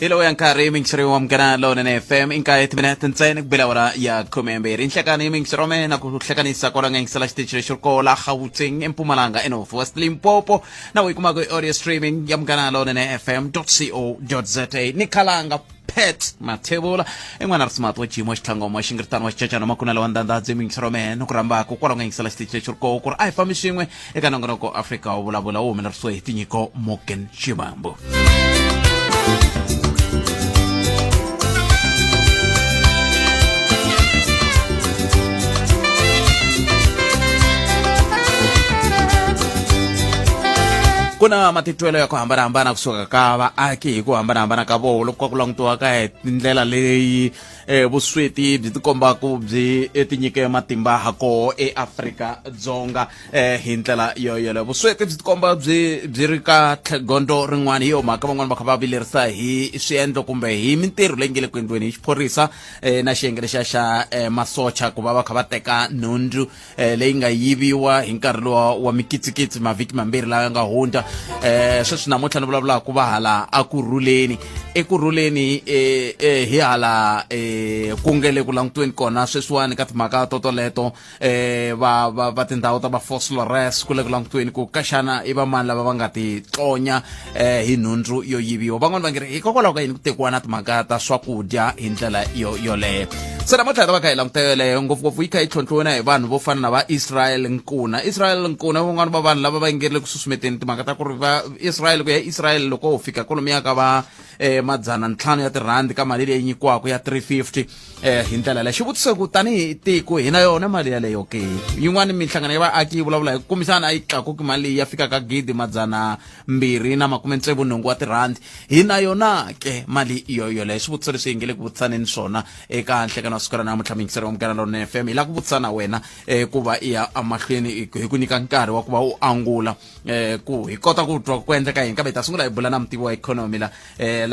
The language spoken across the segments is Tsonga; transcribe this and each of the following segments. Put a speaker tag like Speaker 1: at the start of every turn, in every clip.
Speaker 1: Hi lowu ya nkarhi mixiri wa Munghana Lonene FM i nkaye timinete ntsena ku bela awara ya 12 nhlekani mixiri wa mina ku hlekanisa kwala nga yingisela xitichi lexi ri koho la Gauteng eMpumalanga eNorth West Limpopo na u yi kumaka hi audio streaming ya Munghana Lonene FM co za ni khalanga Pat Mathebula i n'wana ri smart wa jimo xitlhangomo xingiritano wa xicacana makunela wa ndandadzi mixiri wa mina ku rhambaka kwala nga yingisela xitichi lexi ri koho ku ri a hi fambi swin'we eka nongonoko Afrika wu vulavula wu humelerisiwe hi tinyiko Morgan Shivambu. Ku na matitwelo ya ku hambanahambana kusuka ka vaaki hi ku hambanahambana ka voho loko ku langutiwaka hi ndlela leyi vusweti byi tikombaka byi tinyike matimba ha koho eAfrika-Dzonga. Hi ndlela yo yoleyo vusweti byi tikomba byi ri ka gondzo rin'wana. Hi yo mhaka van'wana va kha va vilerisa hi swiendlo kumbe hi mintirho leyi nge le ku endliweni hi xiphorisa na xiyenge lexiya xa masocha ku va va kha va teka nhundzu leyi nga yiviwa hi nkarhi lowa wa mikitsikitsi mavhiki mambirhi lawa ya nga hundza. Sweswi namuntlha ni vulavulaka va hala akurhuleni, ekurhuleni hi hala ku nge le ku langutiweni kona sweswiwani ka timhaka to toleto. Va va va tindhawu ta va Vosloorus ku le ku langutiweni ku ka xana i va mani lava va nga ti tlonya hi nhundzu yo yiviwa. Van'wani va nge ri hikokwalaho ka yini ku tekiwa na timhaka ta swakudya hi ndlela yo yoleyo. Se namuntlha hi ta va kha hi languta yoleyo ngopfungopfu yi kha yi tlhontlhiwe na hi vanhu vo fana na va Israel Nkuna. Israel Nkuna van'wani va vanhu lava va nge le ku susumeteni timhaka ta ku ri va Israel ku ya Israel loko ho fika kwalomuya ka va 500 ya tirhandi ka mali leyi nyikiwaka ya 350. Hi ndlela leyi xivutiso ku tanihi tiko hi na yona mali yaleyo ke? Yin'wani minhlangano ya vaaki yi vulavula hi ku kumbisana a yi tlakuki mali leyi ya fika ka 1268 wa tirhandi. Hi na yona ke mali yo yoleyo? Swivutiso leswi hi nge le ku vutisaneni swona eka nhlekano wa siku ra namuntlha. Muyingiseri wa Munghana Lonene FM, hi lava ku vutisa na wena ku va i ya emahlweni hi ku nyika nkarhi wa ku va u angula ku hi kota ku twa ku endleka yini. Kambe hi ta sungula hi bula na mutivi wa ikhonomi la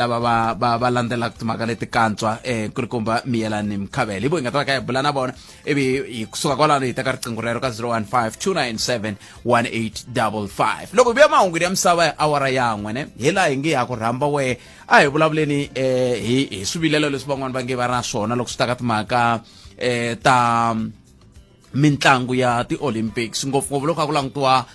Speaker 1: lava va landzelaka timhaka leti kantswa nkulukumba Miyelani Mkhabela. Hi vo hi nga ta va ka hi bula na vona, ivi hi kusuka kwalano hi teka riqingho rero ka 015 297 1855. Loko hi vuya mahungwini ya misava ya awara yan'we ne hi laha hi nge ha ku rhamba wehe, a hi vulavuleni hi swivilelo leswi van'wani va nge va na swona loko swi ta ka timhaka ta mintlangu ya ti-Olympics, ngopfungopfu loko a ku langutiwa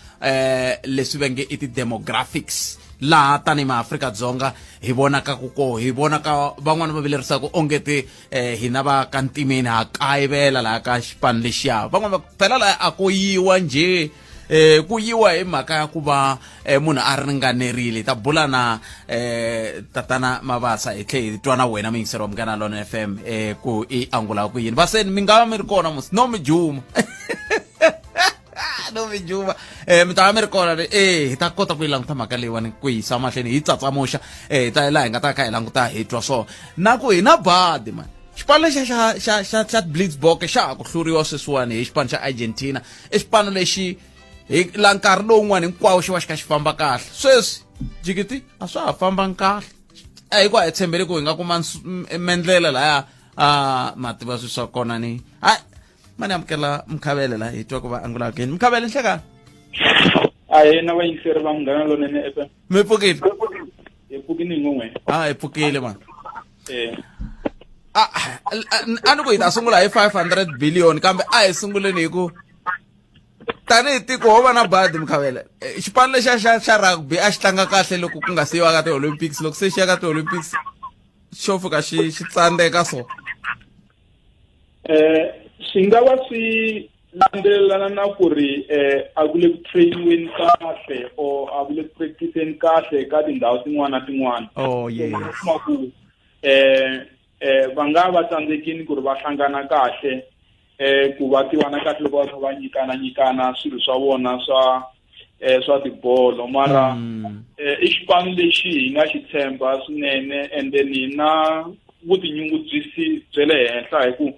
Speaker 1: leswi va nge i ti-demographics laha tanihi maAfrika-Dzonga hi vonaka ku ko hi vonaka van'wani va vilerisaka onge ti hina va ka ntimeni ha kayivela laha ka xipano lexiya. Van'wani va phela laha a ko yiwa njhe, ku yiwa hi mhaka ya ku va munhu a ringanerile. Ta bula na tatana Mabasa hi tlhe hi twa na wena muyingiseri wa Munghana Lona FM ku i angula ku yini. Vaseni mi nga va mi ri kona musi no mi juma no mi juma mi ta va mi ri kona hi ta kota ku yi languta mhaka leyiwani ku yisa mahlweni hi tsatsamuxa. Hi ta laha hi nga ta kha hi languta hi twa swona na ku hi na badi mani. Xipano lexa xa Blitzbok xa ha ku hluriwa sweswiwani hi xipano xa Argentina. I xipano lexi hi la nkarhi lowun'wana hinkwawo xi va xi kha xi famba kahle, sweswi jikiti a swa ha fambangi kahle. A hi ku a hi tshembele ku hi nga kuma mendlela laya a ma tiva swi swa kona ni hayi mani. Amukela Mkhavele la hi twa ku va angula kini. Mkhavele, nhlekani.
Speaker 2: Ahee na vayingiseri va Munghana Lonene FM.
Speaker 1: Mi pfukile?
Speaker 2: Hi pfukile n'we.
Speaker 1: A hi pfukile mani. A ni ku hi ta sungula hi 500 billion, kambe a hi sunguleni hi ku tanihi tiko ho va na badi. Mkhavele, xipano lexa xa rugby a xi tlanga kahle loko ku nga siyiwa ka ti-Olympics, loko se xi ya ka ti-Olympics xo fika xi tsandzeka so.
Speaker 2: Swi nga va swi landzelelana na ku ri a ku le ku trainiweni kahle or a ku le ku practiceni kahle ka tindhawu tin'wana na tin'wana.
Speaker 1: Oh yes.
Speaker 2: Kuma ku va nga va tsandzekini ku ri va hlangana kahle ku va tivana kahle loko va kha va nyikana swilo swa vona swa tibolo. Mara i xipano lexi hi nga xi tshemba swinene, and then hi na vutinyungubyisi bya le henhla hi ku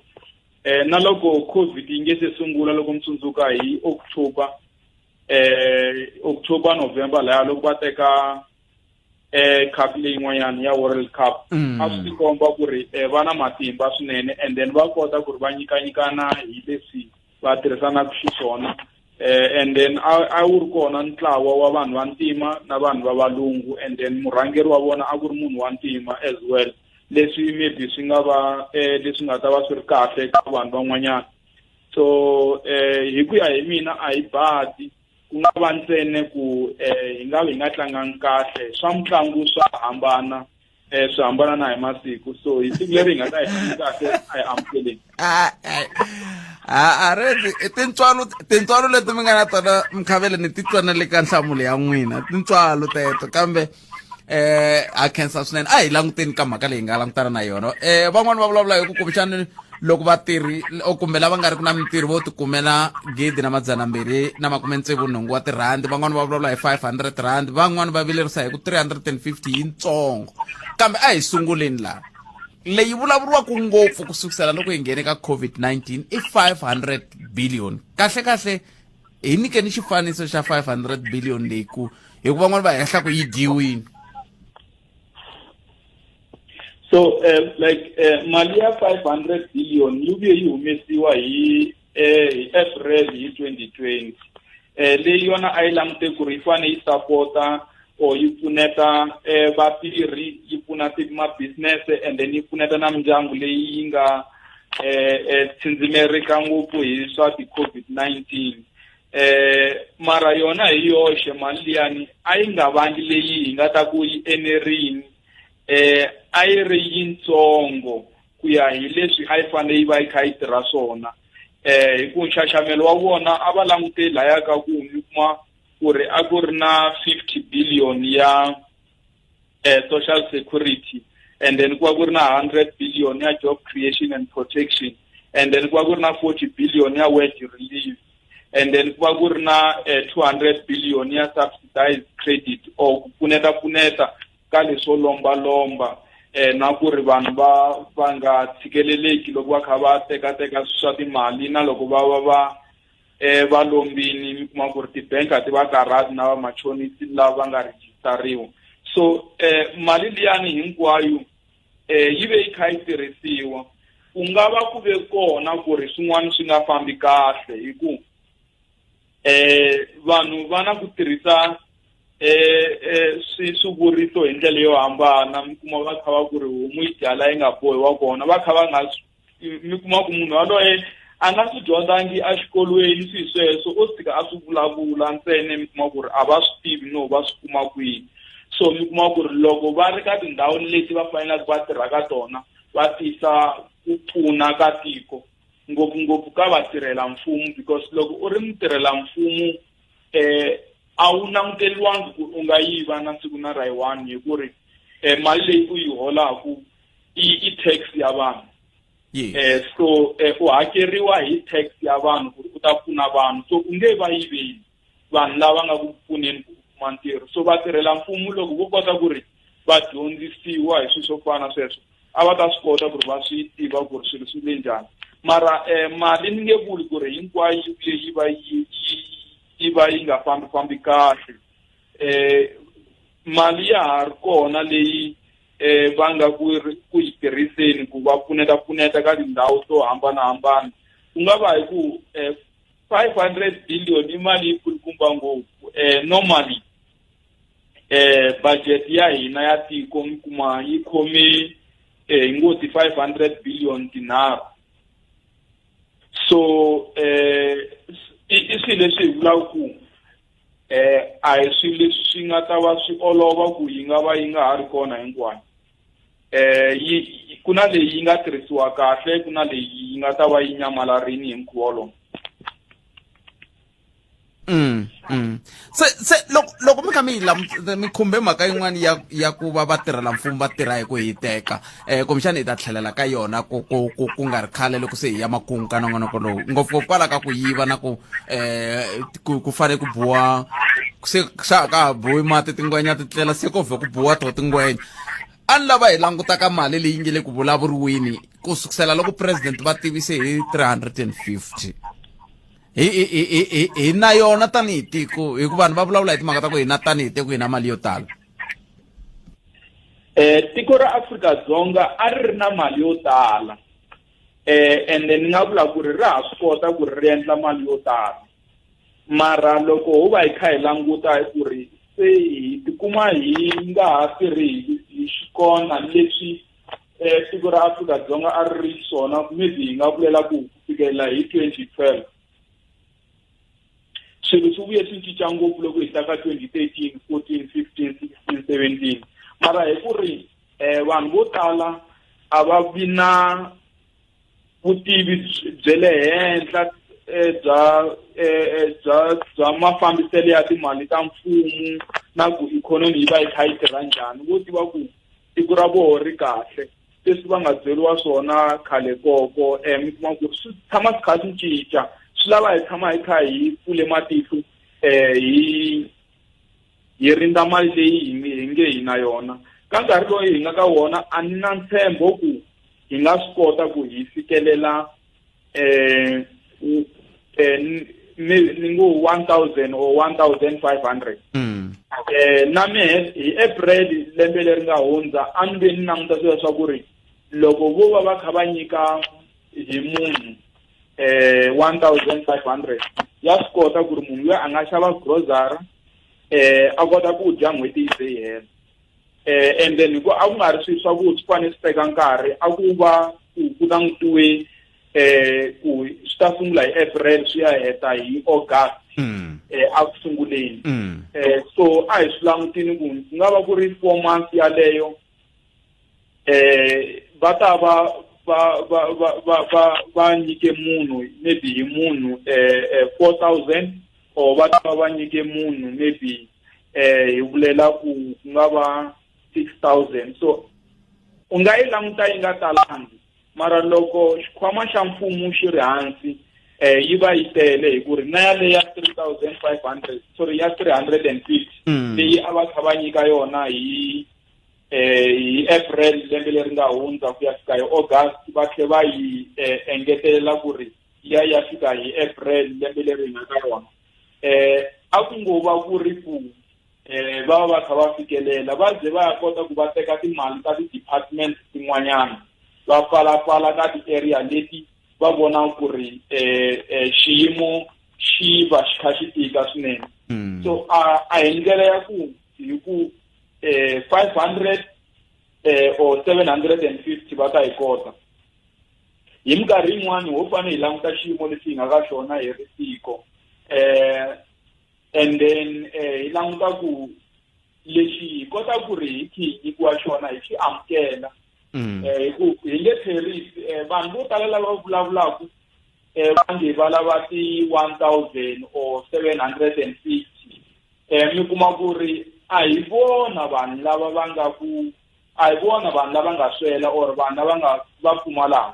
Speaker 2: na loko COVID yi nge se sungula, loko mi tsundzuka hi October, October November laya loko va teka cup leyin'wanyana ya World Cup, a swi tikomba ku ri va na matimba swinene, and then va kota ku ri va nyikanyikana hi leswi va tirhisanaka xiswona. And then a wu ri kona ntlawa wa vanhu va ntima na vanhu va valungu, and then murhangeri wa vona a ku ri munhu wa ntima as well, leswi maybe swi nga va leswi nga ta va swi ri kahle ka vanhu van'wanyana. So hi ku ya hi mina a hi badi, ku nga va ntsena ku hi nga hi nga tlangangi kahle. Swa mitlangu swa hambana, swi hambana na hi masiku, so hi siku leri hi nga ta hi tlangi kahle a hi amukeleni.
Speaker 1: A rezi tintswalo leti mi nga na tona, Mkhavele, ni titwa na le ka nhlamulo ya n'wina, tintswalo teto, kambe ha khensa swinene. A hi languteni ka mhaka leyi hi nga langutana na yona. Van'wani va vulavula hi ku kumbexani loko vatirhi kumbe lava nga ri ku na mintirho vo tikumela 1268 wa tirhandi, van'wani va vulavula hi 500 rand, van'wani va vilerisa hi ku 350 yintsongo. Kambe a hi sunguleni laha, leyi vulavuriwaka ngopfu ku sukusela loko hi nghene ka COVID-19 i 500 billion. Kahle kahle, hi nyikeni xifaniso xa 500 billion leyi, ku hikuva van'wani va hehla ku yi dyiwini.
Speaker 2: So like mali ya 500 billion yi vuye yi humesiwa hi April hi 2020. Leyi yona a yi langute ku ri yi fanele yi sapota or yi pfuneta vatirhi, yi pfuna ma-business, and then yi pfuneta na mindyangu leyi yi nga tsindzimerika ngopfu hi swa ti-COVID-19. Mara yona hi yoxe mali liyani a yi nga vangi leyi hi nga ta ku yi enerini, a yi ri yintsongo ku ya hi leswi a yi fanele yi va yi kha yi tirha swona, hi ku nxaxamelo wa vona a va langute laya ka ku mi kuma ku ri a ku ri na 50 billion ya social security, and then ku va ku ri na 100 billion ya job creation and protection, and then ku va ku ri na 40 billion ya wage relief, and then ku va ku ri na 200 billion ya subsidized credit or ku pfuneta pfuneta ka leswo lomba lomba, na ku ri vanhu va nga tshikeleleki loko va kha va teka teka swa timali, na loko va va lombini mi kuma ku ri tibank a ti va karhati na vamachonisi lava va nga rejistariwa. So mali liyani hinkwayo yi ve yi kha yi tirhisiwa. Ku nga va ku ve kona ku ri swin'wana swi nga fambi kahle, hi ku vanhu va na ku tirhisa swi swivuriso hi ndlela yo hambana. Mi kuma va kha va ku ri homu yi dya la yi nga bohiwa kona, va kha va nga, mi kuma ku munhu yaloye a nga swi dyondzangi exikolweni swi sweswo, o fika a swi vulavula ntsena. Mi kuma ku ri a va swi tivi no va swi kuma kwihi. So mi kuma ku ri loko va ri ka tindhawu leti va faneleke va tirha ka tona, va tisa ku pfuna ka tiko, ngopfungopfu ka vatirhela mfumo, because loko u ri mutirhela mfumo a wu languteriwangi ku u nga yiva na siku na ra yi one, hi ku ri mali leyi u yi holaku i tax ya vanhu. So u hakeriwa hi tax ya vanhu ku ri u ta pfuna vanhu, so u nge va yiveli vanhu lava nga ku pfuneni ku kuma ntirho. So vatirhela mfumo loko vo kota ku ri va dyondzisiwa hi swilo swo fana na sweswo, a va ta swi kota ku ri va swi tiva ku ri swilo swi le njhani. Mara mali ni nge vuli ku ri hinkwayo yi vuye yi va yi va yi nga fambi fambi kahle. Mali ya ha ri kona leyi va nga ku yi tirhiseni ku va pfuneta pfuneta ka tindhawu to hambanahambana. Ku nga va hi ku 500 billion i mali yi kulukumba ngopfu. Normally budget ya hina ya tiko mi kuma yi khome hi ngo ti 500 billion tinharhu. So i swilo leswi hi vulaka ku a hi swilo leswi swi nga ta va swi olova ku yi nga va yi nga ha ri kona hinkwayo. Yi ku na leyi yi nga tirhisiwa kahle, ku na leyi yi nga ta va yi nyamalarini hi mukhuva wolowo.
Speaker 1: Se loko mi kha mi yi mi khumbe mhaka yin'wana ya ku va vatirhela mfumo va tirha hi ku hiteka, kumbexana hi ta tlhelela ka yona ku nga ri khale loko se hi ya makumu ka nongonoko lowu, ngopfungopfu kwala ka ku yiva na ku fanele ku buwa se xa ka ha buwi mati, tingwenya ti tlela, se ko vhe ku buwa to tingwenya. A ni lava hi languta ka mali leyi nge le ku vulavuriweni ku sukusela loko president va tivise hi 350. Hi na yona tanihi tiko, hikuva vanhu va vulavula hi timhaka ta ku hina tanihi tiko hi na mali yo tala.
Speaker 2: Tiko ra Afrika-Dzonga a ri ri na mali yo tala, ende ni nga vula ku ri ra ha swi kota ku ri ri endla mali yo tala. Mara loko ho va hi kha hi languta ku ri se hi tikuma hi nga ha tirhi hi xikona leswi tiko ra Afrika-Dzonga a ri ri swona, maybe hi nga vulela ku fikelela hi 2012, swilo swi vuye swi cinca ngopfu loko hi ta ka 2013, 14, 15, 16, 17. Mara hi ku ri vanhu vo tala a va vi na vutivi bya le henhla bya mafambiselo ya timali ta mfumo na ku ikhonomi yi va yi kha yi tirha njhani. Vo tiva ku tiko ra voho ri kahle, leswi va nga byeriwa swona khale koko. Mi kuma ku swi tshama swi kha swi cinca, swi lava hi tshama hi kha hi pfule matihlo, hi rindza mali leyi hi nge hi na yona. Ka nkarhi lowu hi nga ka wona, a ni na ntshembo ku hi nga swi kota ku hi fikelela ni ngo 1000 or 1500. Na mehe hi April lembe leri nga hundza a ni ve ni languta swilo swa ku ri loko vo va va kha va nyika hi munhu 1500, ya swi kota ku ri munhu loyi a nga xava grocery, a kota ku dya n'hweti yi ze yi hela. And then hi ku a ku nga ri swilo swa ku swi fanele swi teka nkarhi, a ku va ku langutiwe ku swi ta sungula hi April swi ya heta hi August a ku sunguleni. So a hi swi langutini ku ku nga va ku ri 4 months yaleyo, va ta va va va va va va va nyike munhu maybe hi munhu 4000, or va ta va va nyike munhu maybe hi vulela ku ku nga va 6000. So u nga yi languta yi nga talangi, mara loko xikhwama xa mfumo xi ri hansi, yi va yi tele, hi ku ri na yaleyo ya 3500, sorry, ya 350 leyi a va kha va nyika yona hi April lembe leri nga hundza ku ya fika hi August, va tlhe va yi engetelela ku ri ya fika hi April lembe leri hi nga ka rona. A ku ngo va ku ri ku va va va kha va fikelela, va ze va ya kota ku va teka timali ta ti-department tin'wanyana, va pfalapfala ka ti-area leti va vona ku ri xiyimo xi va xi kha xi tika swinene. So a hi ndlela ya ku hi ku 500 or 750 va ta yi kota. Hi minkarhi yin'wani ho fanele hi languta xiyimo lexi hi nga ka xona hi ri tiko, and then hi languta ku lexi hi kota ku ri hi khi hi nyikiwa xona hi xi amukela. Hi ku hi nge tlherisi vanhu vo tala lava vulavulaka, va nge va lava ti 1000 or 750, mi kuma ku ri a hi vona vanhu lava va nga ku a hi vona vanhu lava nga swela or vanhu lava nga va pfumalaka.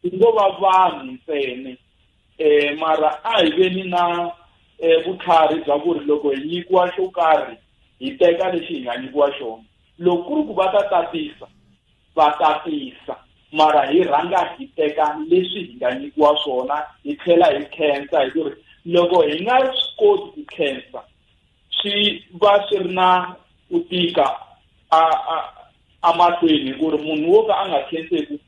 Speaker 2: Ku ngo va vanhu ntsena. Mara a hi veni na vutlhari bya ku ri loko hi nyikiwa xo karhi, hi teka lexi hi nga nyikiwa xona. Loko ku ri ku va ta tatisa, va tatisa, mara hi rhanga hi teka leswi hi nga nyikiwa swona, hi tlhela hi khensa, hi ku ri loko hi nga swi koti ku khensa, swi va swi ri na ku tika a a amahlweni, hi ku ri munhu wo ka a nga khenseki,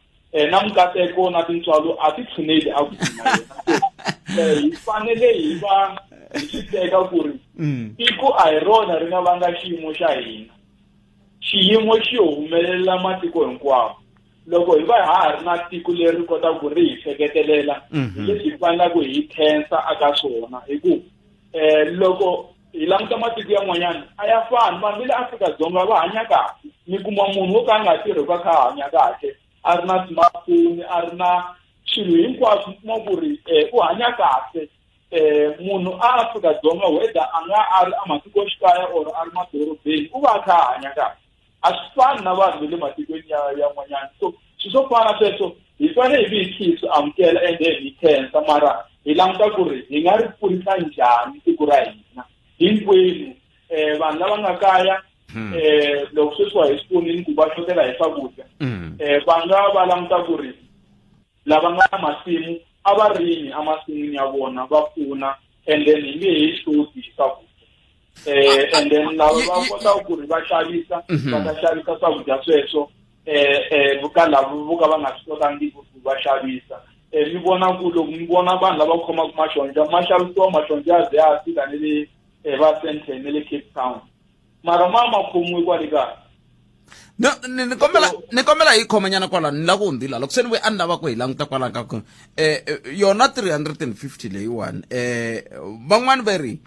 Speaker 2: na mikateko na tintswalo a ti tshineli a kusuhi na yena. Hi fanele hi va hi swi teka ku ri tiko a hi rona ri nga vanga xiyimo xa hina, xiyimo xi humelela matiko hinkwawo. Loko hi va ha ha ri na tiko leri kotaka ku ri hi hleketelela, hi leswi hi fanelaka hi khensa aka swona, hi ku loko hi languta matiko yan'wanyana a ya fani. Vanhu va le Afrika-Dzonga va hanya kahle, mi kuma munhu wo ka a nga tirhi ka kha a hanya kahle, a ri na smartphone, a ri na swilo hinkwaswo, mi kuma ku ri u hanya kahle. Munhu a Afrika-Dzonga, whether a nga a ri ematikoxikaya or a ri madorobeni, u va a kha a hanya kahle, a swi fani na vanhu va le matikweni ya yan'wanyana. So swilo swo fana sweswo hi fanele hi vi hi khi swi amukela and then hi khensa, mara hi languta ku ri hi nga ri kurisa njhani tiko ra hina hinkwenu. Vanhu lava nga kaya, loko sweswiwa hi swi vonini ku va xotela hi swakudya, va nga va languta ku ri lava nga na masimu a va rimi emasin'wini ya vona, va pfuna, and then hi nge he xoti hi swakudya. And then lava va kotaka ku ri va xavisa, va ta xavisa swakudya sweswo ka lava vo ka va nga swi kotangi ku va xavisa. Mi vona ku loko mi vona vanhu lava khomaka maxonja ma xavisiwa maxonja ya ze ya fika ni le va Sandton ni le Cape Town, mara ma ma khomiwi kwale kaya.
Speaker 1: No, ni kombela, ni kombela hi khomanyana kwala, ni lava ku hundzila loko se ni vuya a ni lava ku hi languta kwala ka ku yona 350 leyiwani. Van'wani va ri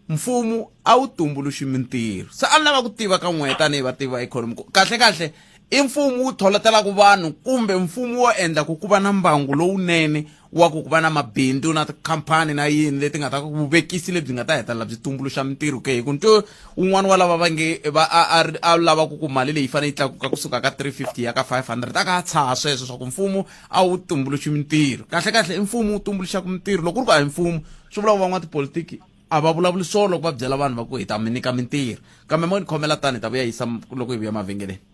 Speaker 1: mfumo a wu tumbuluxi mintirho, se a ni lava ku tiva ka n'we tanihi vativi va ikhonomi ku kahle kahle i mfumo wu tholetelaka vanhu kumbe mfumo wo endla ku ku va na mbangu lowunene wa ku ku va na mabindzu na tikhampani na yini leti nga ta ku vuvekisi lebyi nga ta hetelela byi tumbuluxa mintirho ke? Hi ku nto un'wana wa lava va nge va a lava ku ku mali leyi fanele yi tlakuka kusuka ka 350 ya ka 500, a ka tshaha sweswo swa ku mfumo a wu tumbuluxi mintirho. Kahle kahle i mfumo wu tumbuluxaka mintirho? Loko ku ri ku a hi mfumo, swi vula ku van'watipolitiki a va vulavuli swona loko va byela vanhu va ku hi ta mi nyika mintirho. Kambe mo ni khomela tani, hi ta vuya yisa loko hi vuya mavhengeleni.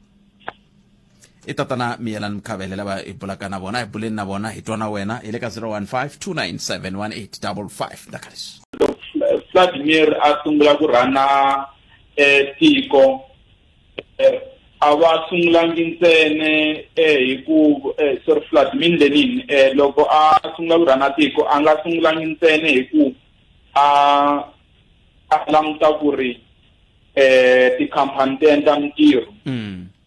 Speaker 1: I tatana Miyelani Mkhavele lava hi bulaka na vona, hi buleni na vona, hi twa na wena. Hi le ka 015 297 1855. Ndakhaleswi.
Speaker 2: Vladimir a sungula ku rhana tiko, a va sungulangi ntsene hi ku, sorry, Vladimir Lenin, loko a sungula ku rhana tiko a nga sungulangi ntsene hi ku a languta ku ri tikhampani ti endla mintirho.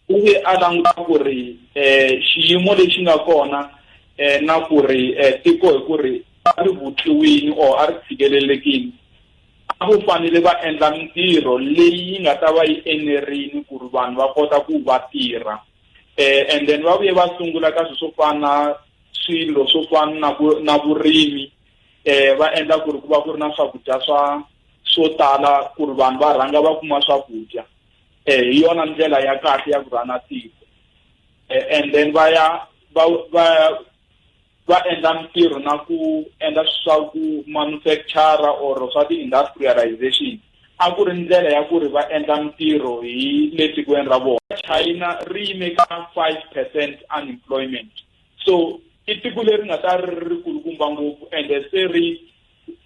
Speaker 2: U ve a languta ku ri xiyimo lexi nga kona na ku ri tiko hi ku ri a ri vutliwini or a ri tshikelelekini, a ku fanele va endla mintirho leyi yi nga ta va yi enerini ku ri vanhu va kota ku va tirha. And then va vuye va sungula ka swilo swo fana swilo swo fana na ku na vurimi, va endla ku ri ku va ku ri na swakudya swa swo tala ku ri vanhu va rhanga va kuma swakudya. Hi yona ndlela ya kahle ya ku rhana tiko. And then va ya va va va endla mintirho na ku endla swa ku manufacture or swa ti-industrialization. A ku ri ndlela ya ku ri va endla mintirho hi le tikweni ra vona. China ri yime ka 5% unemployment, so i tiko leri nga ta ri ri kulukumba ngopfu, ende se ri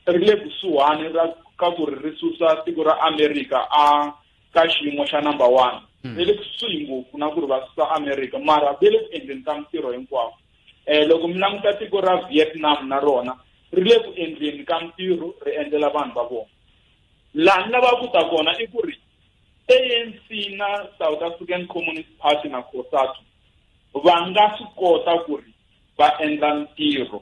Speaker 2: le kusuhani ra ka ku ri ri susa tiko ra America a ka xiyimo xa number 1. Ve le kusuhi ngopfu na ku ri va susa America, mara ve le ku endleni ka mintirho hinkwavo. Loko mi languta tiko ra Vietnam, na rona ri le ku endleni ka mintirho, ri endlela vanhu va vona. Laha ni lavaka ku ta kona i ku ri ANC na South African Communist Party na COSATU va nga swi kota ku ri va endla ntirho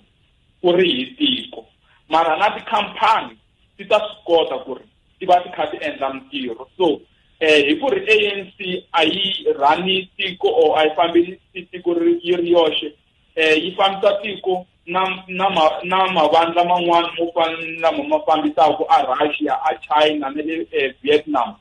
Speaker 2: ku ri hi tiko, mara na tikhampani ti ta swi kota ku ri ti va ti kha ti endla mintirho. So hi ku ri ANC a yi rhani tiko or a yi fambisi tiko yi ri yoxe, yi fambisa tiko na na na mavandla man'wana mo fana ni lama ma fambisaka a Russia, a China na le Vietnam.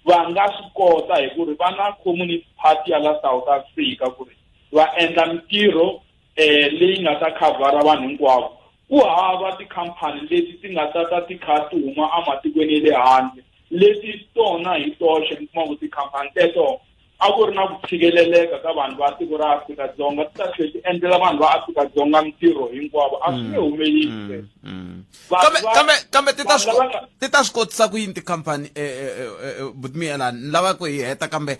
Speaker 2: Va nga swi kota hi ku ri va na Communist Party ya la South Africa ku ri va endla mintirho leyi nga ta khavhara vanhu hinkwavo. Ku hava tikhampani leti ti nga ta ta ti kha ti huma ematikweni ya le handle leti tona hi toxe mi kuma ku tikhampani teto a ku ri na ku tshikeleleka ka vanhu va tiko ra Afrika-Dzonga, ti ta tlhela ti endlela vanhu va Afrika-Dzonga mintirho hinkwavo. A swi nge humeleli sweswo.
Speaker 1: Kambe ti ta swi kotisa ku yini tikhampani? Butmiyelani, ni lava ku hi heta, kambe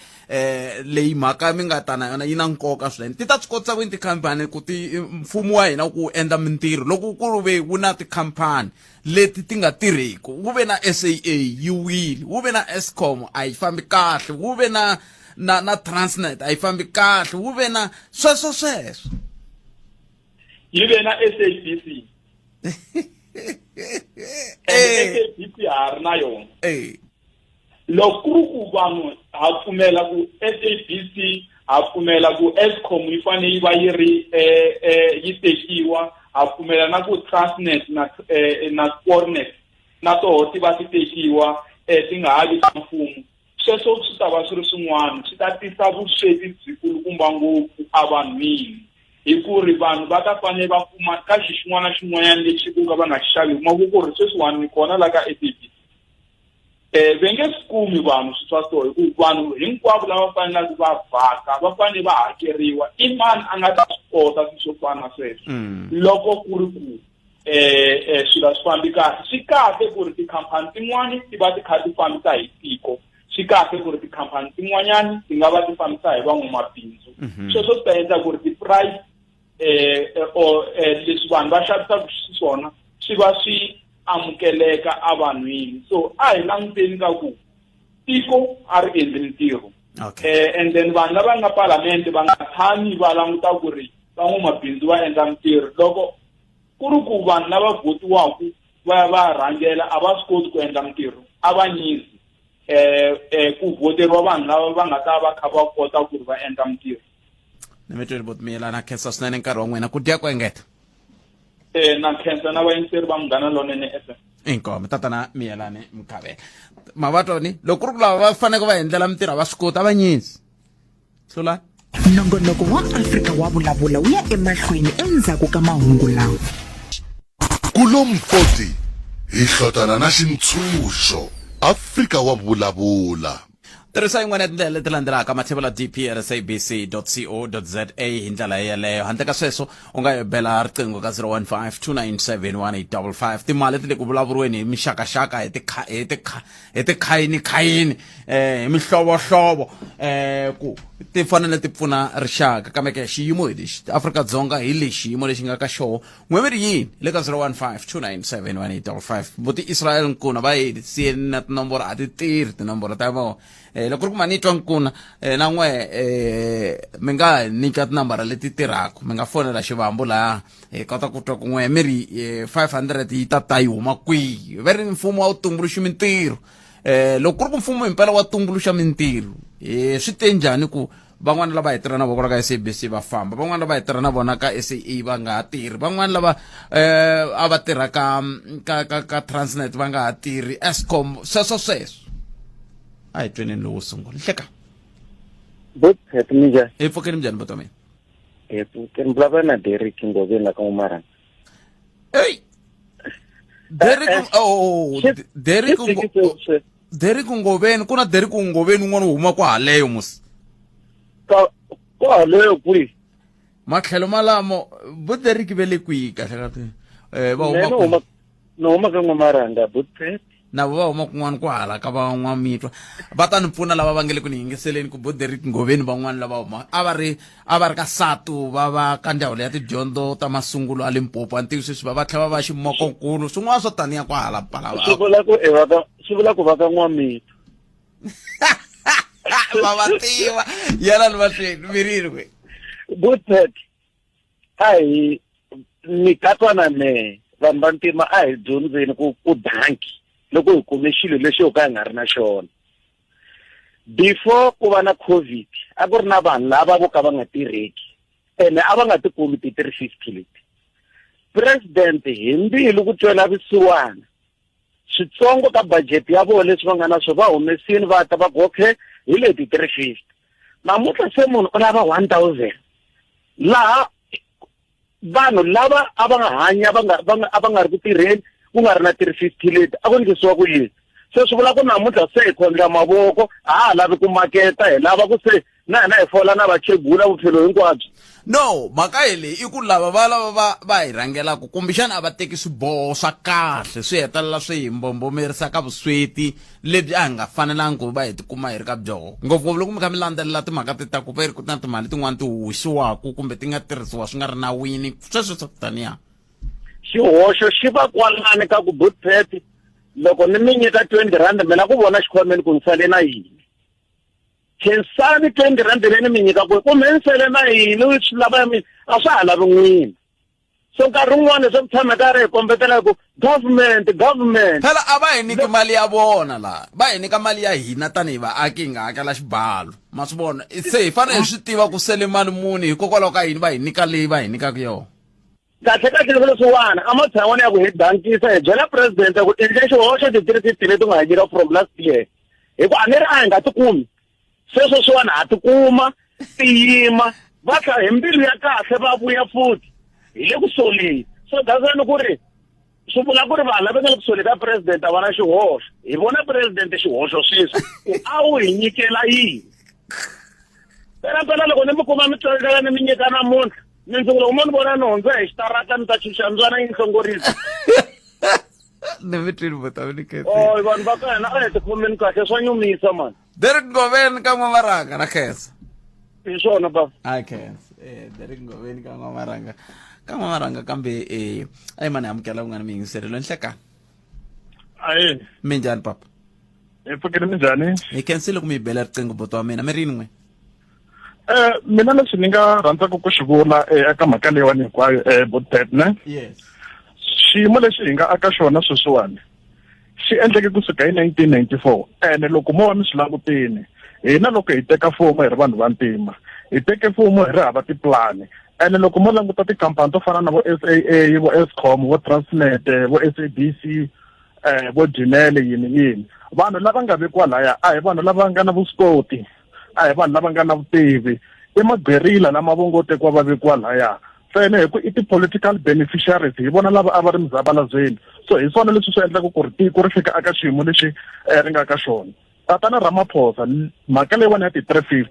Speaker 1: leyi mhaka mi nga ta na yona yi na nkoka swinene. Ti ta swi kotisa ku yini tikhampani ku ti mfumo wa hina ku endla mintirho loko ku ve wu na tikhampani leti ti nga tirheki? Wu ve na SAA yi wile, wu ve na Eskom a yi fambi kahle, wu ve na Transnet a yi fambi kahle, wu ve na sweswo sweswo.
Speaker 2: Yi ve na SABC. SABC ha ri na yona. Loko ku ri ku vanhu ha pfumela ku SABC, ha pfumela ku Eskom yi fanele yi va yi ri yi tekiwa, ha pfumela na ku Transnet na Spoornet na toho ti va ti tekiwa, ti nga ha vi ta mfumo, sweswo swi ta va swi ri swin'wana swi ta tisa vusweti byikulukumba ngopfu evanhwini, hi ku ri vanhu va ta fanele va kuma ka xi xin'wana na xin'wanyana lexi ku ka va nga xi xavi. Kuma ku ku ri sweswiwani ni kona la ka SABC, ve nge swi kumi vanhu swi swa so, hi ku vanhu hinkwavo lava faneleke va vhaka va fanele va hakeriwa. I mani a nga ta swi kota swilo swo fana na sweswo? Loko ku ri ku swilo a swi fambi kahle, swi kahle ku ri tikhampani tin'wani ti va ti kha ti fambisa hi tiko, swi kahle ku ri tikhampani tin'wanyani ti nga va ti fambisa hi van'wamabindzu. Sweswo swi ta endla ku ri ti-price Or leswi vanhu va xavisaka xiswona swi va swi amukeleka evanhwini. So a hi languteni ka ku tiko a ri endli mintirho. And then vanhu lava nga palamende va nga tshami va languta ku ri van'wamabindzu va endla mintirho. Loko ku ri ku vanhu lava votiwaka va ya va rhangela a va swi koti ku endla mintirho, a va nyizi ku voteriwa vanhu lava va nga ta va kha va kota ku ri va endla mintirho.
Speaker 1: Ni mi tweli botimela, na khensa swinene nkarhi wa n'wina ku dya ku engeta.
Speaker 2: Na khensa na vayingiseri va Munghana Lonene FM.
Speaker 1: Inkomu tatana Miyelani Mkhavela. Mavatoni loko ku ri ku lava va fanele va endlela mintirho a va swi koti, a va nyisi. Hlulani.
Speaker 3: Nongonoko wa Afrika wa Vulavula wu ya emahlweni endzhaku ka mahungu lawa.
Speaker 4: Kulompoti hi hlotana na xintshunxo. Afrika wa Vulavula.
Speaker 1: Tirhisa yin'wana ya tindlela leti landzelaka: mathevula dp at sabc co za hi ndlela yeleyo. Handle ka sweswo u nga bela riqingho ka 015 297 1855. Timali ti le ku vulavuriweni hi mixakaxaka, hi hi tikhayini-khayini, hi mihlovohlovo, ku ti fanele ti pfuna rixaka, kambe ke xiyimo hi lexi Afrika-Dzonga hi lexi xiyimo lexi nga ka xoho. N'we mi ri yini le ka 015 297 1855? Buti Israel Nkuna va hi siyeni na tinomboro, a ti tirhi tinomboro ta vona. Loko ri ku ma ni twa Nkuna, na n'we mi nga nyika tinambara leti tirhaka, mi nga fonela xivambu laha hi kota ku twa ku n'we mi ri 500 yi ta ta yi huma kwihi. Va ri mfumo wa wu tumbuluxi mintirho. Loko ku ri ku mfumo himpela wa tumbuluxa mintirho, swi te njhani ku van'wana lava hi tirha na vona ka SABC va famba, van'wana lava hi tirha na vona ka SAA va nga ha tirhi, van'wana lava a va tirha ka Transnet va nga ha tirhi, Eskom, sweswo sweswo. A hi tweneni lowo sungula. Hleka.
Speaker 5: Bot het minjhani?
Speaker 1: Hi pfukeni, minjhani buti wa mina?
Speaker 5: Hi pfukeni, vulavula na Derek Ngoveni la ka N'wamarhanga.
Speaker 1: Ey! Derek, oh, Derek, Derek Ngoveni, ku na Derek Ngoveni un'wana wo huma kwahaleyo musi.
Speaker 5: Ka kwahaleyo kwihi?
Speaker 1: Matlhelo malamo, vo Derek ve le kwihi kahle kahle? Va huma
Speaker 5: Ni huma ka N'wamarhanga, Bootpet.
Speaker 1: Na vo va huma kun'wana ku hala ka van'wamitwa. Va ta ni pfuna lava va nge le ku ni yingiseleni ku bo Derek Ngoveni van'wana lava huma a va ri a va ri ka SATU, va va ka ndzawulo ya tidyondzo ta masungulo a Limpopo. A ni tivi sweswi va va tlhela va va ximokonkulu swin'wana swo taniya kwahala pala.
Speaker 5: Swi vula ku i va ka swi vula ku va ka N'wamitwa.
Speaker 1: Va va tiva. Yelani mahlweni mirini kwe.
Speaker 5: Bootpet. A hi ni katsa na mehe, vanhu va ntima a hi dyondzeni ku ku danki loko hi kume xilo lexi ho ka hi nga ri na xona. Before ku va na COVID a ku ri na vanhu lava vo ka va nga tirheki ene a va nga ti kumi ti-350 leti. President hi mbilu ku twela vusiwana switsongo ka budget ya vona leswi va nga na swona va humesini va ta va ku okay hi leti 350. Namuntlha se munhu u lava 1000 laha vanhu lava a va nga hanya va nga va nga a va nga ri ku tirheni ku nga ri na 350 leti a ku endlisiwa ku yini. Se swi vula ku namuntlha se hi khondla mavoko, a ha ha lavi ku maketa, hi lava ku se na hina hi fola na vakhegula vuphelo hinkwabyo.
Speaker 1: No, mhaka hi leyi i ku lava va lava va va hi rhangelaka kumbexana a va teki swiboho swa kahle, swi hetelela swi hi mbombomerisa ka vusweti lebyi a hi nga fanelangi ku va hi tikuma hi ri ka byoho. Ngopfungopfu loko mi kha mi landzelela timhaka ti ta ku ve ri ku na timali tin'wana ti huhwisiwaka kumbe ti nga tirhisiwa swi nga ri nawini, sweswo swa ku taniya.
Speaker 5: Xihoxo xi va kwalani ka ku Bootpet loko ni mi nyika 20 rand mi la ku vona xikhwameni ku ni sale na yini. Khensani 20 rand leyi ni mi nyikaka kumbe ni sele na yini swi lava ya mina a swa ha lavi n'wina. So nkarhi wun'wani swa ku tshama karhi hi kombetela ku government government.
Speaker 1: Phela a va hi nyiki mali ya vona laha, va hi nyika mali ya hina tanihi vaaki hi nga hakela xibalo. Ma swi vona? Se hi fanele hi swi tiva ku sele mali muni hikokwalaho ka yini va hi nyika leyi va hi nyikaka yona.
Speaker 5: Kahle kahle loko leswiwani a matshan'wani ya ku hi dankisa hi byela president ku endle xihoxo ti-350 leti u nga hi nyika from last year, hi ku a ni ri a hi nga ti kumi. Se sweswiwani ha ti kuma ti yima va tlha hi mbilu ya kahle va vuya futhi hi le ku soleni. So that's why ni ku ri swi vula ku ri vanhu lava nga le ku soleni ka president a va na xihoxo. Hi vona president xihoxo sweswi ku a wu hi nyikela yini. Phela phela loko ni mi kuma mi tsandzeka ni mi nyika namuntlha, mindzuku loko mo ni vona ni hundza hi xitarata ni ta chuxa mbyana yi ni hlongorisa.
Speaker 1: Ni mi twile buti, ni khensa.
Speaker 5: Oh, vanhu va ka hina a hi tikhomeni kahle, swa nyumisa mani.
Speaker 1: Derek Ngoveni ka N'wamarhanga, na khensa.
Speaker 5: Hi swona bava.
Speaker 1: A khensa. Derek Ngoveni ka N'wamarhanga. Ka N'wamarhanga kambe a yi mani amukela un'wana miyingiseri loyi nhlekani.
Speaker 6: Aye.
Speaker 1: Minjhani papa?
Speaker 6: Hi pfukile minjhani?
Speaker 1: Hi khensile ku mi bela riqingho buti wa mina mi rini n'we?
Speaker 6: Mina leswi ni nga rhandzaka ku xi vula eka mhaka leyiwani hinkwayo Botpet ne?
Speaker 1: Yes.
Speaker 6: Xiyimo lexi hi nga aka xona sweswiwani xi endleke kusuka hi 1994 ene loko mo va mi swi langutini hina loko hi teka mfumo hi ri vanhu vantima hi teke mfumo hi ri hava tipulani ene loko mo languta tikhampani to fana na vo SAA vo Eskom vo Transnet vo SABC vo Dinele yini yini vanhu lava nga vekiwa laya a hi vanhu lava nga na vuswikoti a hi vanhu lava nga na vutivi i magwerila lama vo ngo tekiwa va vekiwa laya ntsena hi ku i ti-political beneficiaries hi vona lava a va ri muzabalazweni so hi swona leswi swi endlaka ku ri tiko ri fika eka xiyimo lexi ri nga ka xona tatana Ramaphosa mhaka leyiwani ya ti-350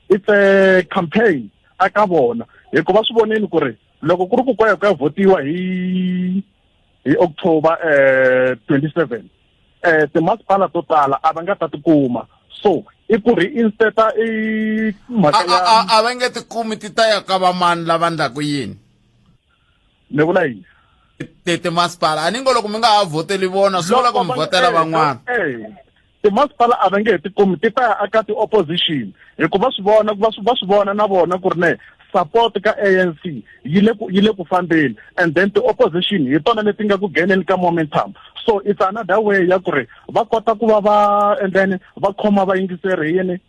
Speaker 6: it's a campaign aka vona hikuva swi vonile ku ri loko ku ri ku kwaya ku ya votiwa hi hi October 27 timasipala to tala a va nga ta tikuma so i ku reinstate i mhaka ya
Speaker 1: a va nge tikumi ti ta ya ka vamani lava ndlaku yini
Speaker 6: ni vula yini
Speaker 1: ti timasipala a ni ngo loko mi nga ha vhoteli vona swi vula ku mi vhotela van'wana
Speaker 6: timasipala a va nge he tikumi ti ta ya aka ti-opposition hikuva swi vona va swi va swi vona na vona ku ri ne support ka ANC yi le ku yi le ku fambeni and then ti-opposition hi tona leti nga ku gheneni ka momentum so it's another way ya ku ri va kota ku va va and then va khoma vayingiseri yini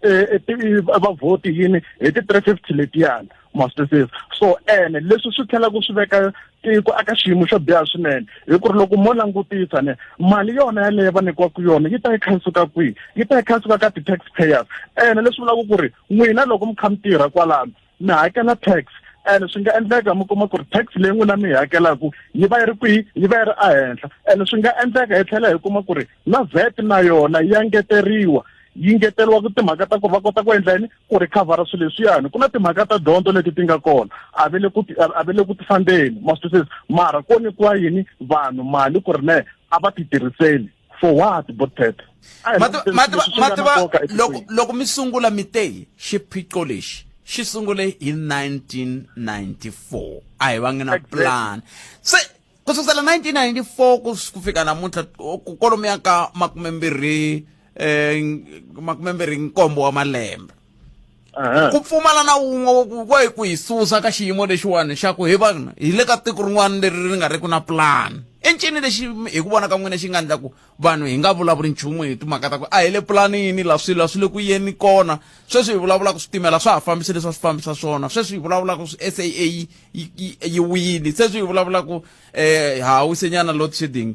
Speaker 6: vavhoti yini hi ti-350 letiyani ma swi twisisa so ene leswi swi tlhelaka swi veka tiko eka xiyimo xo biha swinene hi ku ri loko mo langutisa ne mali yona yaleyo va nyikiwaka yona yi ta yi kha yi suka kwihi yi ta yi kha yi suka ka ti-tax payers ene leswi vulaka ku ri n'wina loko mi kha mi tirha kwalano mi hakela tax ene swi nga endleka mi kuma ku ri tax leyi n'wina mi yi hakelaka yi va yi ri kwihi yi va yi ri ehenhla ene swi nga endleka hi tlhela hi kuma ku ri na VAT na yona ya ngeteriwa yi ngeteriwa ku timhaka ta ku va kota ku endla yini ku rhikhavhara swilo leswiyani ku na timhaka ta dyondzo leti ti nga kona a ve le ku a ve le ku ti fambeni ma swi twisisa mara ko nyikiwa yini vanhu mali ku ri ne a va ti tirhiseli for what botpet
Speaker 1: mativa loko loko mi sungula mi te xiphiqo lexi xi sungule hi 1994 a hi vangi na plan se ku sukela 1994 ku fika namuntlha kwalomuya ka makumembirhi 27 wa malembe ku pfumala na wun'we wa hi ku hi susa ka xiyimo lexiwani xa ku hi vanhu hi le ka tiko rin'wana leri ri nga ri ku na plan i ncini lexi hi ku vona ka n'wina xi nga endla ku vanhu hi nga vulavuli nchumu hi timhaka ta ku a hi le pulanini la swilo a swi le ku yeni kona sweswi hi vulavulaka switimela swa ha fambisi leswi a swi fambisa swona sweswi hi vulavulaka SAA yi yi wini sweswi hi vulavulaka ha wisenyana load shedding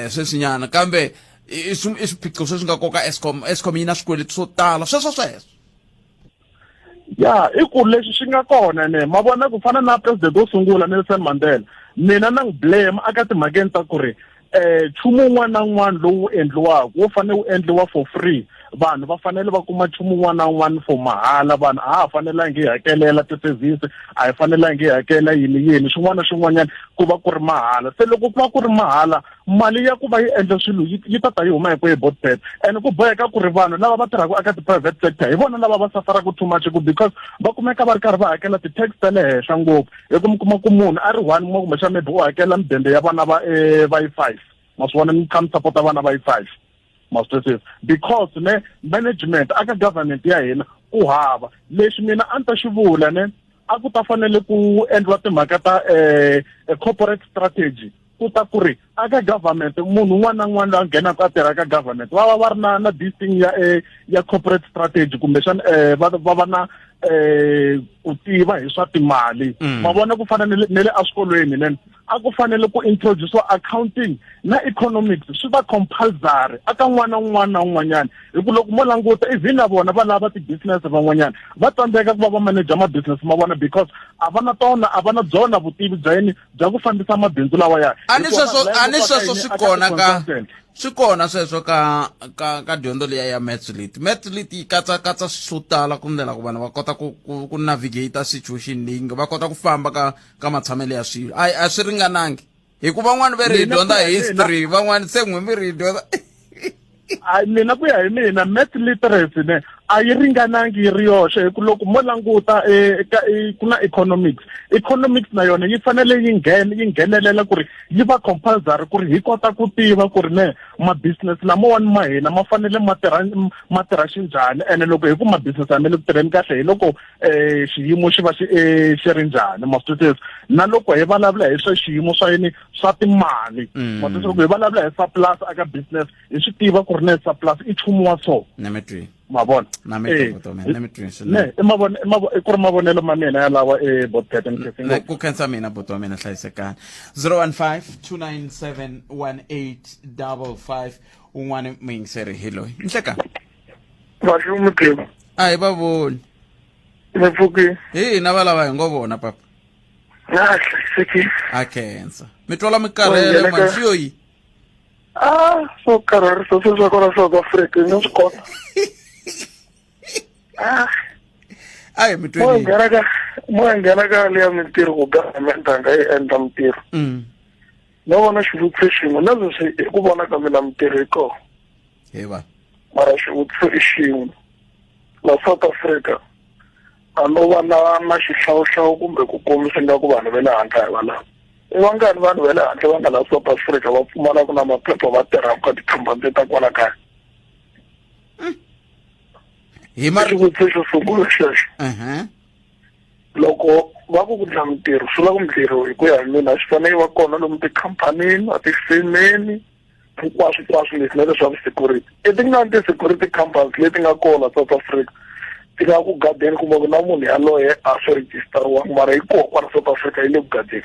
Speaker 1: sweswinyana kambe i swiphiqo sweswi nga koka Eskom Eskom yi na swikweleti swo tala sweswo sweswo
Speaker 6: ya i ku leswi swi nga kona ne ma vona ku fana na president wo sungula Nelson Mandela mina na n'wi blame aka timhakeni ta ku ri nchumu wun'wana na wun'wana lowu endliwaka wu fanele wu endliwa for free vanhu va fanele va kuma nchumu wun'wana na wun'wana for mahala vanhu a ha fanelangi hi hakelela ti-service a hi fanelangi hi hakela yini yini xin'wana na xin'wanyana ku va ku ri mahala se loko ku va ku ri mahala mali ya ku va yi endla swilo yi ta ta yi huma hi kwihi botbet and ku boheka ku ri vanhu lava va tirhaka eka ti-private sector hi vona lava va safaraka too much ku because va kumeka va ri karhi va hakela ti-tax ta le henhla ngopfu hi ku mi kuma ku munhu a ri one kuma kumbexana maybe u hakela mudende ya vana va va yi 5 ma swi vona mi kha mi sapota vana va yi 5 ma swi twisisa because ne management aka government ya hina ku hava lexi mina a ni ta xi vula ne a ku ta fanele ku endliwa timhaka ta corporate strategy ku ta ku ri aka government munhu un'wana na un'wana loyi a nghenaka a tirha ka government va va va ri na na this thing ya ya corporate strategy kumbexana va va va na ku tiva hi swa timali ma vona ku fana ne le eswikolweni ne a ku fanele ku introduce accounting na economics swi va compulsory aka n'wana un'wana na un'wanyana hi ku loko mo languta even na vona va lava ti-business van'wanyana va tsandzeka ku va va manager ma-business ma vona because a va na tona a va na byona vutivi bya yini bya ku fambisa mabindzu lawa ya
Speaker 1: a ni sweswo a ni sweswo swi kona ka swi kona sweswo ka ka ka dyondzo liya ya maths lit maths lit yi katsa katsa swo tala ku ndlela ku vanhu va kota ku ku ku navigate situation leyi nga va kota ku famba ka ka matshamelo ya swilo a a swi ringanangi hikuva van'wani va ri hi dyondza history van'wani se n'we mi ri hi dyondza
Speaker 6: mina ku ya hi mina math literacy ne A yi ringanangi yi ri yoxe hi ku loko mo languta eka ku na economics economics na yona yi fanele yi nghena yi nghenelela ku ri yi va compulsory ku ri hi kota ku tiva ku ri ne ma-business lamawani ma hina ma fanele ma tirha ma tirha xinjhani ene loko hi ku ma-business a ma le ku tirheni kahle hi loko um xiyimo xi va xi xi ri njhani ma swi twisisa na loko hi vulavula hi swa xiyimo swa yini swa timali ma twisisa loko hi vulavula hi surplus aka business hi swi tiva ku ri ne surplus i nchumu wa so
Speaker 1: na mi twi
Speaker 6: ma vona
Speaker 1: na mi twi buti wa mina na mi twi swinene
Speaker 6: ne i mavone i mavo i ku ri mavonelo ma mina yalawa e botket ni khensi
Speaker 1: Ne, ku khensa mina buti wa mina hlayisekani 015 297 1855 un'wana muyingiseri hi loyi nhleka
Speaker 7: Vahlumi Gema.
Speaker 1: a hi va voni
Speaker 7: Mi pfukile.
Speaker 1: hi hina va lava hi ngo vona papa
Speaker 7: Na hlayisekile.
Speaker 1: a khensa mi twala mi karhele
Speaker 7: Wa
Speaker 1: mani
Speaker 7: nghena
Speaker 1: swi yo yi
Speaker 7: Ah, swo karharisa swilo swa kona South Africa yi nga swi kota. Ah,
Speaker 1: a hi mi
Speaker 7: mo
Speaker 1: tweni
Speaker 7: nghena ka mo nghena ka leya mintirho ku government a nga yi endla mintirho. No vona xivutiso xin'we na sweswi hi ku vona ka mina mintirho yi kona.
Speaker 1: Hi va.
Speaker 7: Mara xivutiso i xin'we. La South Africa a no va na na xihlawuhlawu kumbe ku kombisa ingaku vanhu va le handle a hi va lavi. I vangani vanhu va le handle va nga la South Africa va pfumalaka na maphepha va tirhaka ka tikhampani ta kwala kaya?
Speaker 1: Hi ma
Speaker 7: xivutiso xo sungula xexo. Loko va ku ku dlaya mintirho swi vula ku mintirho hi ku ya hi mina swi fanele yi va kona lomu tikhampanini a tifemeni hinkwaswo hinkwaswo leswi na leswaku security i tingani ti-security companies leti nga kona South Africa ti nga ku gadeni kuma ku na munhu yaloye a swi rejistariwangi mara yi koho kwala South Africa yi le ku gadeni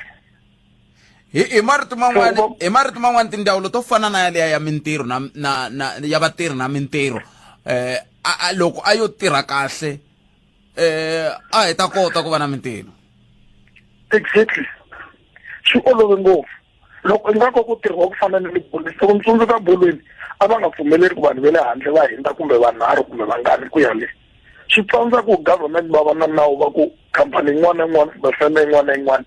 Speaker 1: hi hi marito man'wani hi marito man'wani tindzawulo to fana na yaliya ya mintirho na na na ya vatirhi na mintirho eh a loko a yo tirha kahle eh a hi ta kota ku va na mintirho
Speaker 7: exactly swi olove ngopfu loko ingaku ku tirhiwa ku fana na le bolweni loko ni tsundzuka bolweni a va nga pfumeleri ku vanhu va le handle va hundza kumbe vanharhu kumbe vangani ku ya le swi tsandza ku government va va na nawu va ku khampani yin'wana na yin'wana kumbe feme yin'wana na yin'wana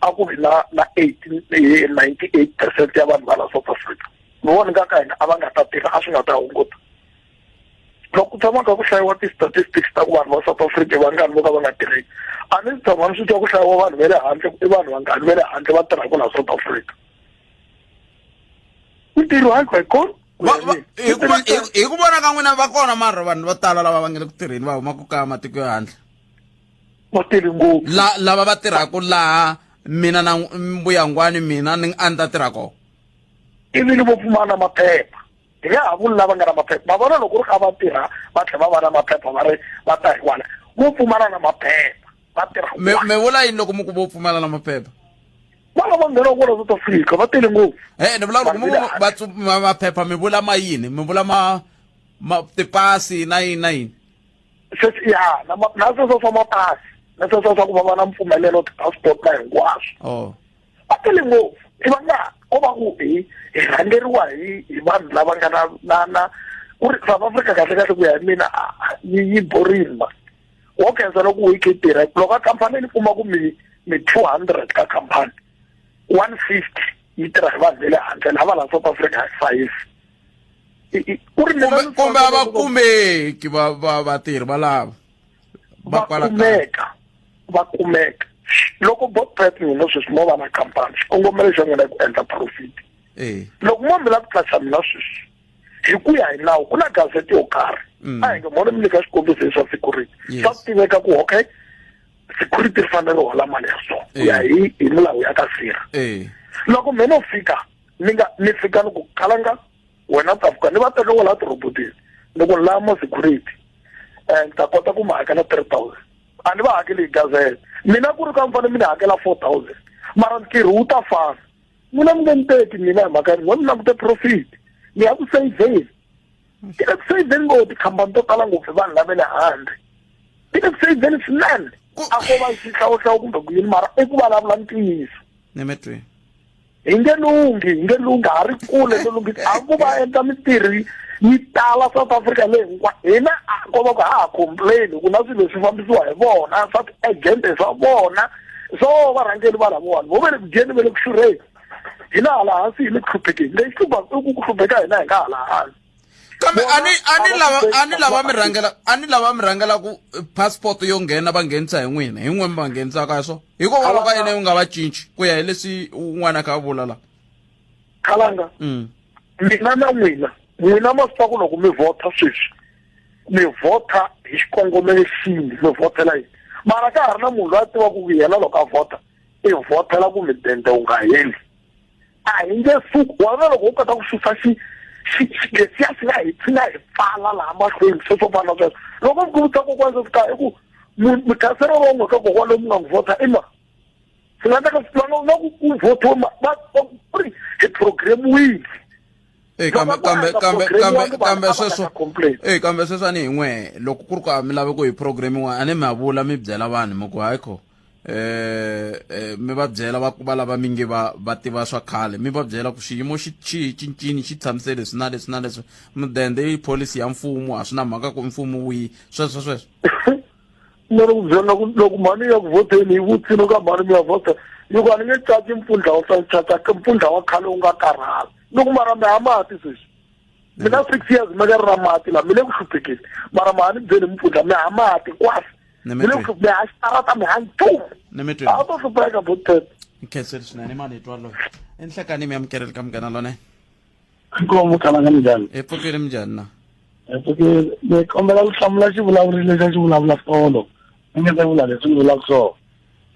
Speaker 7: a ku vi na na eighty 98% ya vanhu va la South Africa ni vona nga ka hina a va nga ta tirha a swi nga ta hunguta loko ku tshama kha ku hlayiwa ti-statistics ta ku vanhu va South Africa vangani vo ka va nga tirheki a ni tshama ni swi twa ku hlayiwa vanhu va le handle i vanhu vangani va le handle va tirhaka la South Africa mintirho hayi hi kona
Speaker 1: hi ku vona ka n'wina va kona mara vanhu vo tala lava va nga le ku tirheni va humaka ka matiko ya handle
Speaker 7: va tele ngopfu
Speaker 1: la lava va tirhaka laha mina na mbuyangwani mina ni a ni ta tirha kona
Speaker 7: ivi ni vo pfumala maphepha hi nga ha vuli lava nga na maphepha ma vona loko ri kha va tirha va tlhela va va na maphepha va ri va ta hi kwala vo pfumala na maphepha va tirha
Speaker 1: mi mi vula yini loko mi ku vo pfumala na maphepha
Speaker 7: vana va nghena kwala South Africa va tele ngopfu
Speaker 1: e ni vula loko mi ku va maphepha mi vula ma yini mi vula ma ma tipasi na yini na yini
Speaker 7: sweswi ya na na sweswo swa mapasi na sweswo swa ku va va na mpfumelelo ti-passport na hinkwaswo
Speaker 1: oh
Speaker 7: va tele ngopfu i va nga ko va ku hi hi rhangeriwa hi hi vanhu lava nga na na na ku ri South Africa kahle kahle ku ya hi mina yi yi borini ma wo khensa loko u yi khe tirha loko a khampani ni kuma ku mi mi 200 ka khampani 150 yi tirha hi vanhu va le handle lava la South Africa hi fayisi
Speaker 1: ku ri kumbe a va kumeki va va vatirhi valava
Speaker 7: va kumeka va kumeka loko botpet n'wina sweswi mo va na khampani xikongomelo xa n'wina i ku endla profit loko mo mi lava ku qacha mina sweswi hi ku ya hi nawu ku na gazete yo karhi a hi nge mo ni mi nyika xikombiso hi swa security swa tiveka ku okay security ri fanele ri hola mali ya so ku ya hi hi milawu ya ka sira loko me no fika ni nga ni fika ni ku kalanga wena ta fika ni va teka kwala tirhobotini ni ku lama security and ta kota ku mi hakela 3000 a ni va hakeli hi gazele mina ku ri ka mi fanele mi ni hakela 4000 mara ntirho wu ta fana n'wina mi nge ni teki mina hi mhaka n'we mi langute profit ni ya ku saveni ti le ku saveni ngopfu tikhampani to tala ngopfu hi vanhu lava le handle ti le ku saveni swinene a ko va xihlawuhlawu kumbe ku yini mara i ku vulavula ntiyiso hi nge lunghi hi nge lunghi ha ri kule no lunghisa a ku va endla mintirho yi tala South Africa leyi hinkwayo hina ko va ku ha ha complain ku na swilo leswi fambisiwa hi vona swa ti-agent swa vona swo varhangeri va lavawani vo ve le ku dyeni ve le ku xurheni hina hala hansi hi le ku hluphekeni lexi hluphaka i ku ku hlupheka hina hi nga hala hansi.
Speaker 1: Kambe a ni a ni lava a ni lava mi rhangela a ni lava mi rhangela ku eh, passport yo nghena va nghenisa hi n'wina hi n'we mi va nghenisaka swo hikokwalaho ka yena u nga va cinci ku ya hi leswi un'wana a kha a vula la
Speaker 7: khalanga
Speaker 1: mm.
Speaker 7: mina na n'wina n'wina ma swi tiva ku loko mi vhota sweswi mi vhota hi xikongomelo xini mi vhotela yini mara ka ha ri na munhu loyi a tivaka ku yena loko a vhota i vhotela ku midende wu nga heli a hi nge suki wa vona loko u kota ku susa xi lexiya xi nga hi xi nga hi pfala laha mahlweni swo swo fana na sweswo loko mi ku vutisa kokwana swo fika i ku mukhansela wa n'we ka kokwana loyi mi nga n'wi vhota i ma swi nga endleka va nga na ku ku vhothiwe va ri hi programwini
Speaker 1: Eh, kambe kambe kambe kambe kambe sweswo eh kambe sweswo a ni hi n'we loko ku ri ku a mi lavi ku hi programmiwa a ni mi vula mi byela vanhu mi ku hayi kho eh, eh mi va byela va va lava mi nge va va tiva swa khale mi va byela ku xiyimo xi xi cincini xi tshamise leswi na leswi na leswi mudende i policy ya mfumo a swi na mhaka ku mfumo wihi sweswo sweswo
Speaker 7: ni ri ku byela loko loko mhani ya ku vhoteni yi vutisile ka mhani mi ya vhota yi ku a ni nge caci mpfundla wa caca mpfundla wa khale wu nga karhala ni ku mara mi ha mati sweswi mi na six years mi nga ri na mati la mi le ku hluphekeni mara ma ni byeli mpfundla mi ha mati kwasi mi le ku mi ha xitarata mi ha nchumu a to hlupheka botet
Speaker 1: nkhenseli swinene mali hi twa loyi enhlekani mi amukeleli ka munghana lonene
Speaker 5: Inkomu khalanga minjhani?
Speaker 1: Hi pfukile minjhani na?
Speaker 5: Hi pfukile. Ni kombela ku hlamula xivulavuri lexi a xi vulavula tolo. Ni nge se vula leswi ni vulaka swona.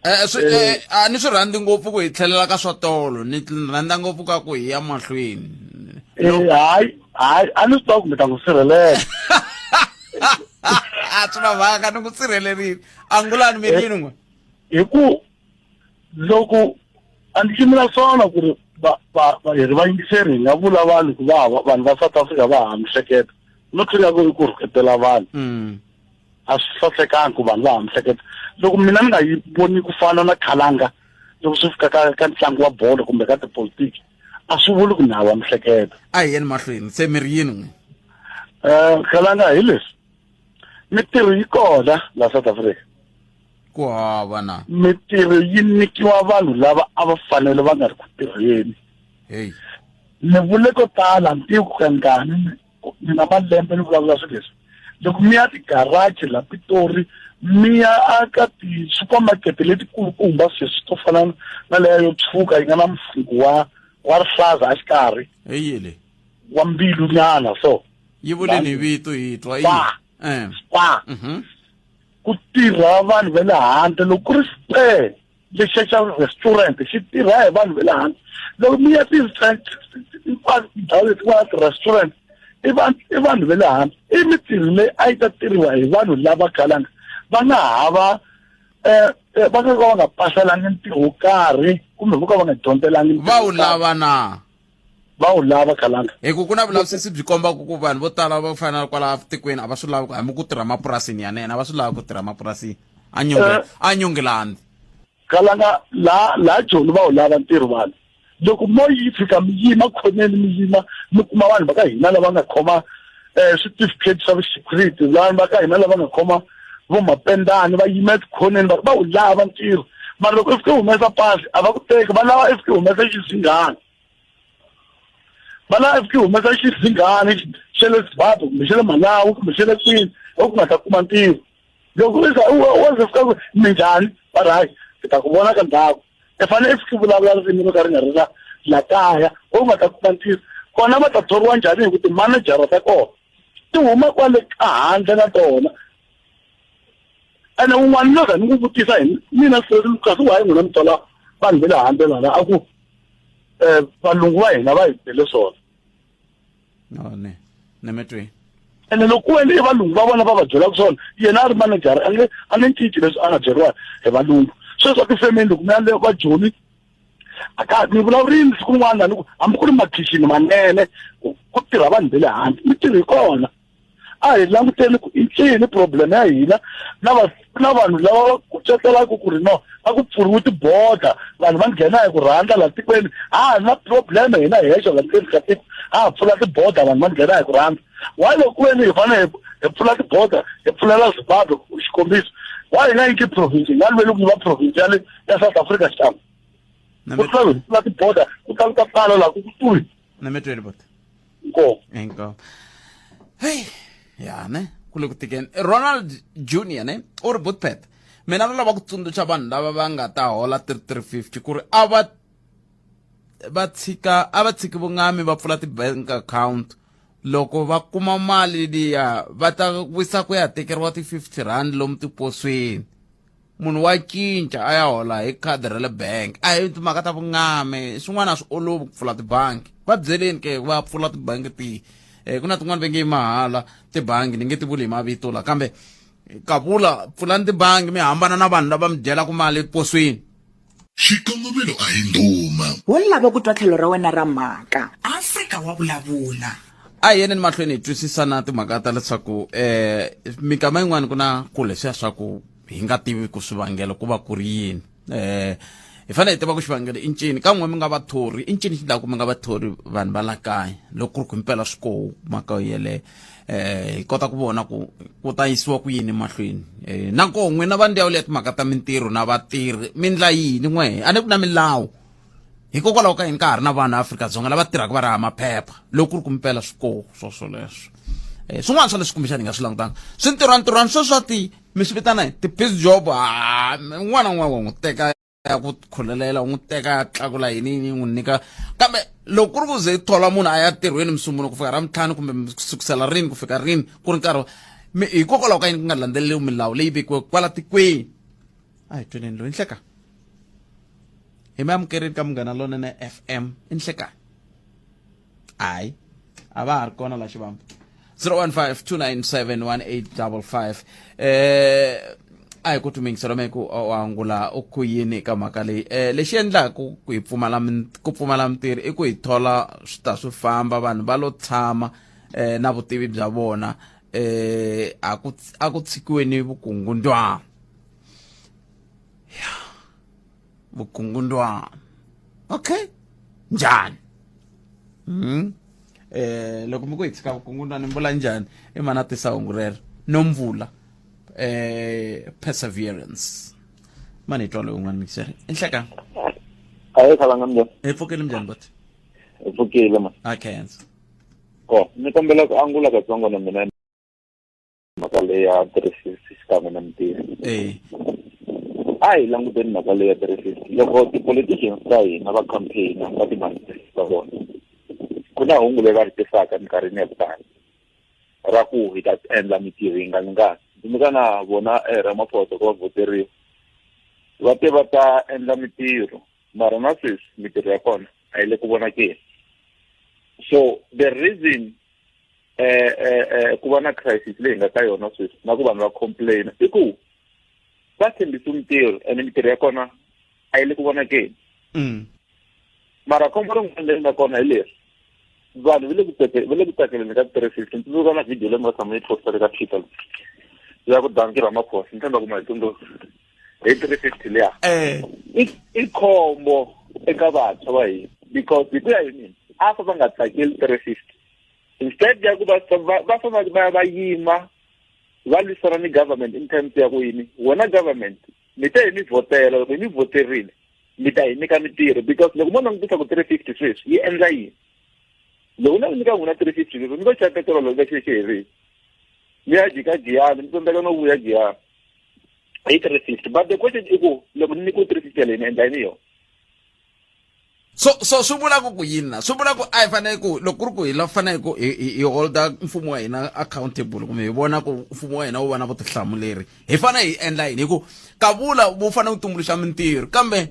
Speaker 1: Eh, swi, eh, a ni swi rhandzi ngopfu ku hi tlhelela ka swa tolo ni rhandza ngopfu ka ku hi ya mahlweni
Speaker 5: Eh, hayi hayi a ni swi tiva ku mi ta ku sirhelela
Speaker 1: a swi na mhaka ni ku sirhelerile angulani mi yini n'we
Speaker 5: hi ku loko a ndzi yimela swona ku ri va va va hi ri vayingiseri hi nga vula vanhu ku va vanhu va South Africa va ha mihleketa no tlula ku ri ku rhuketela vanhu
Speaker 1: mm.
Speaker 5: a swi sasekanga ku vanhu va ha mihleketa loko mina ni nga yi voni ku fana na khalanga loko swi fika ka ka ntlangu wa bolo kumbe ka tipolitiki a swi vuli ku ni hava mihleketa
Speaker 1: a hi yeni mahlweni se mi ri yini n'we
Speaker 5: um khalanga hi leswi mitirho yi kona la South Africa
Speaker 1: ku hava na
Speaker 5: mitirho yi nyikiwa vanhu lava a va fanele va nga ri ku tirheni
Speaker 1: hey
Speaker 5: ni vule ko tala ni tivi ku kangani ni na malembe ni vulavula swilo leswi loko mi ya tigaraji la Pitori mi ya aka ti-supermarket letikulukumba sweswi to fana na leya yo tshuka yi nga na mfungho wa wa rihlaza exikarhi
Speaker 1: hi le
Speaker 5: wa mbilu nyana so
Speaker 1: yi vuleni hi vito hi twa
Speaker 5: yi eh. spa mhm. ku tirha vanhu va le handle loko ku ri spare lexiya xa restaurant xi tirha hi vanhu va le handle loko mi ya tindhawu letin'wana ti-restaurant i vanhu i vanhu va le handle i mintirho leyi a yi ta tirhiwa hi vanhu lava kalanga va nga hava um va nga ka va nga paselangi ntirho wo karhi kumbe vo ka va nga dyondzelangi
Speaker 1: va wu lava na
Speaker 5: Va wu lava khalanga.
Speaker 1: Hi ku ku na vulavisisi byi kombaka ku vanhu vo tala vo fana na kwala tikweni a va swi lavi ku hambi ku tirha mapurasini ya nene a va swi lavi ku tirha mapurasini a nyunge
Speaker 5: Eh.
Speaker 1: a nyungilandi.
Speaker 5: Khalanga la la Joni va wu lava ntirho vanhu. Loko mo yi fika mi yima khoneni mi yima mi kuma vanhu va ka hina lava nga khoma eh switifiketi swa security vanhu va ka hina lava nga khoma vo mapendani va yima etikhoneni va va wu lava ntirho mara loko i fike humesa pasi a va ku teki va lava i fike humesa xizinghana va lava i fike humesa xizinghana xa le Zimbabwe kumbe xa le Malawi kumbe xa le kwini u ku nga ta kuma ntirho loko u za wa ze fika ku minjhani va ri hayi hi ta ku vona ka ndhawu i fanele i fike vulavula ririmi ro ka ri nga ri ra la kaya u nga ta kuma ntirho kona va ta thoriwa njhani hi ku timanejara ta kona ti huma kwale ka handle na tona ene un'wana no za ni ku vutisa hi mina kasi why n'wina mi thola vanhu va le handle lana a ku um valungu va hina va hi byele swona
Speaker 1: no ne ne mi twi
Speaker 5: ene loko ku endle i valungu va vona va va byelaka swona yena a ri manejara a nge a nge cinci leswi a nga byeriwa hi valungu sweswi a tifemeni loko mi ya le va joni a ka ni vulavurini siku rin'wana ni ku hambi ku ri makhixini manene ku tirha vanhu va le handle mintirho yi kona a hi languteni ku i ncini problem ya hina na va na vanhu lava va kucetelaka ku ri no a ku pfuriwi tiboda vanhu va nghena hi ku rhandza laha tikweni ha ha ri na problem hina hexe laha tikweni ka tiko ha ha pfula tiboda vanhu va nghena hi ku rhandza why loko ku ve ni hi fanele hi pfula tiboda hi pfulela Zimbabwe xikombiso why hi nga yiki province hi nga lweli ku yiva province ya le ya South Africa xikan'we ku tlula hi pfula tiboda ku ta ku ta tala laha ku ku tuli
Speaker 1: na mi tweli bota
Speaker 5: inkomu
Speaker 1: inkomu Hey, ya ne ku le ku tikeni. Ronald Junior ne u ri Bootpet. Mina ni lava ku tsundzuxa vanhu lava va nga ta hola 3350 ku ri a va va tshika a va tshiki vungami va pfula ti-bank account loko va kuma mali liya va ta wisa ku ya tekeriwa ti-50 rand lomu tiposweni munhu wa cinca a ya hola hi khadi ra le bank a hi timhaka ta vungame swin'wana a swi olovi ku pfula tibangi va byeleni ke va pfula tibangi tihi um ku na tin'wana va nge mahala tibangi ni nge ti vuli hi mavito la kambe kavula pfulani tibangi mi hambana na vanhu lava mi dyelaka mali posweni
Speaker 4: Xikongomelo a hi ndhuma.
Speaker 3: Wo lava ku twa tlhelo ra wena ra mhaka. Afrika wa vulavula.
Speaker 1: A hi yeneni mahlweni hi twisisa na timhaka ta leswaku um minkama yin'wani ku na ku leswiya swa ku hi nga tivi ku swivangelo ku va ku ri yini um hi fanele hi tiva ku xivangelo i ncini ka n'we mi nga vathori i ncini xi ndlaku mi nga vathori vanhu va la kaya loko ku ri ku himpela swi koho mhaka yeleyo eh hi kota ku vona ku ku ta yisiwa ku yini mahlweni eh na koho n'wina va ndyawu leya timhaka ta mintirho na vatirhi mi ndla yini n'we a ni ku na milawu hikokwalaho ka yini ka ha ri na vanhu Afrika-Dzonga lava tirhaka va ri hava maphepha loko ku ri ku mpela swikoho swo swoleswo eh swin'wana swa leswi kumbexana hi nga swi langutanga swintirhwantirhwana sweswo swa ti mi swi vitana yini ti-piece job ha un'wana na un'wana wa n'wi teka ya ku khulelela u n'wi teka ya tlakula yini yini n'wi nyika kambe loko ku ri ku ze thola munhu a ya tirhweni musunggulo ku fika ra mintlhanu kumbe sukusela rini ku fika rini ku ri nkarhi hikokwalaho ka yini ku nga landzeleriwi milawu leyi vekiweke kwala tikweni a hi tweneni loyi nhleka hi mi amukerini ka munghana lonene fm i nhlekani hayi a va ha ri kona la xivambu 015-297-1855 eh a hi ku tumingiselo me ku u angula u ku yini ka mhaka leyi eh lexi endlaku ku hi pfumala ku pfumala mintirho i ku hi thola swi ta swi famba vanhu va lo tshama eh na vutivi bya vona eh a ku a ku tshikiweni vukungundwana ya vukungundwana okay njhani eh loko mi ku hi tshika vukungundwana mi vula njhani i mana tisa hungu rero nomvula eh perseverance mani hi twa loyi un'wana mixere i nhlekani
Speaker 5: ayi khalanga mnjani
Speaker 1: hi pfukile mnjhani bot
Speaker 5: hi pfukile ma
Speaker 1: a khensa
Speaker 5: ko ni kombela ku angula katsongo na mina mhaka leyi ya 350 xikan'we na mintirho
Speaker 1: eh
Speaker 5: a hi languteni mhaka leyi ya 350 loko ti-politicians ta hina va campaign-a ka ti-manifesto ta vona ku na hungu leri va ri tisaka minkarhini ya ku tala ra ku hi ta endla mintirho yi nga lingani tsundzuka na vona eh, Ramaphosa ku va voteriwa va te va ta endla mintirho mara na sweswi mintirho ya kona a yi le ku vonakeni so the reason eh eh eh ku va na crisis leyi nga ka yona sweswi na ku vanhu va complain i ku va tshembisa mintirho ene mintirho ya kona a yi le ku vonakeni
Speaker 1: mm.
Speaker 5: mara khombo rin'wana leri nga kona hi leri vanhu va le ku va le ku tsakeleni ka 350 ndzi tsundzuka na video leyi nga tshama yi posta le ka twitter ya ku danki Ramaphosa ni tshemba ku ma yi tsundzuka hi 350 liya
Speaker 1: eh.
Speaker 5: i khombo eka vantshwa va hina because hi ku ya hi mina a fa va nga tsakeli 350 instead ya ku va va famba va ya va yima va lwisana ni government in terms ya ku yini wena government mi te hi mi vhotela loko hi mi vhoterile mi ta hi nyika mitirho because loko mo langutisa ku 350 sweswi yi endla yini loko na ku nyika n'wina 350 sweswi mi ngo xava petirolo loko xi xi herile mi ya jika giyani mi tsandzeka no vuya giyani hi 350 but the question i ku loko ni nyikiwe 350 yaleyo ni endla yini yona
Speaker 1: so so swi vula ku ku yini na swi vula ku a hi fanele ku loko ku ri ku hi la fanele ku hi hi holda mfumo wa hina accountable kumbe hi vona ku mfumo wa hina wu va na vutihlamuleri hi fanele hi endla yini hi ku kavula wu fanele ku tumbuluxa mintirho kambe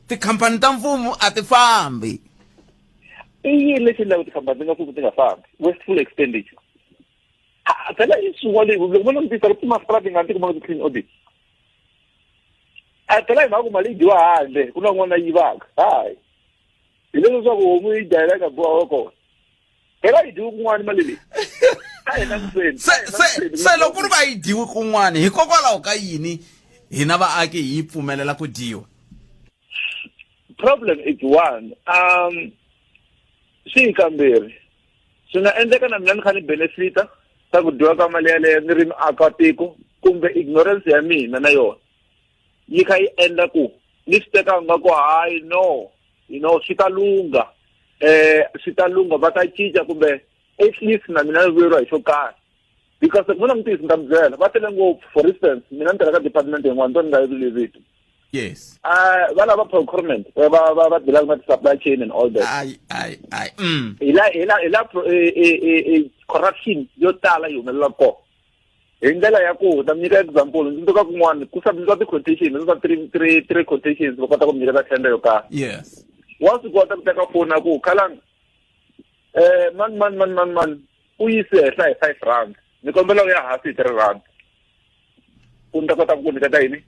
Speaker 1: tikhampani ta mfumo a ti fambi
Speaker 5: i yini lexi endlaka tikhampani ti nga mfumo ti nga fambi wasteful expenditure phela i swin'wana loko mo langutisa loko timasipala ti nga ti kuma ti-clean audit a phela hi mhaka ku mali yi dyiwa handle ku na un'wana a yivaka hayi hi leswi swa ku homu yi dlayela yi nga boha kona phela yi dyiwi kun'wana mali leyi a hi languseni
Speaker 1: se se se loko ku ri va yi dyiwi kun'wana hikokwalaho ka yini hina vaaki hi yi pfumelela ku dyiwa
Speaker 5: problem is one um swi hi kambirhi swi nga endleka na mina ni kha ni benefita ta ku dyiwa ka mali yaleyo ni ri muakatiko kumbe ignorance ya mina na yona yi kha yi endla ku ni swi teka nga ku hayi no you know swi ta lungha eh swi ta lungha va ta cinca kumbe At least na mina ni vuyeriwa hi xo karhi. Because ku na mutivi ni ta mi byela, va tele ngopfu. For instance, mina ni tirha ka department yin'wana, to ni nga yi vito.
Speaker 1: Yes.
Speaker 5: Va lava procurement, va va va va dealaka na ti-supply chain and all that.
Speaker 1: Ai ai ai.
Speaker 5: Hi la hi la hi la corruption yo tala yi humelela kona. Hi ndlela ya ku ta mi nyika example, ndzi ka kun'wana ku submitiwa ti-quotation, ndzi ta three quotations va kota ku mi nyiketa tender yo karhi.
Speaker 1: Yes.
Speaker 5: Wa swi kota ku teka foni a ku khalanga man man man man man u yise henhla hi 5 rand, ni kombela u ya hansi hi 3 rand ku ni ta kota ku nyiketa yini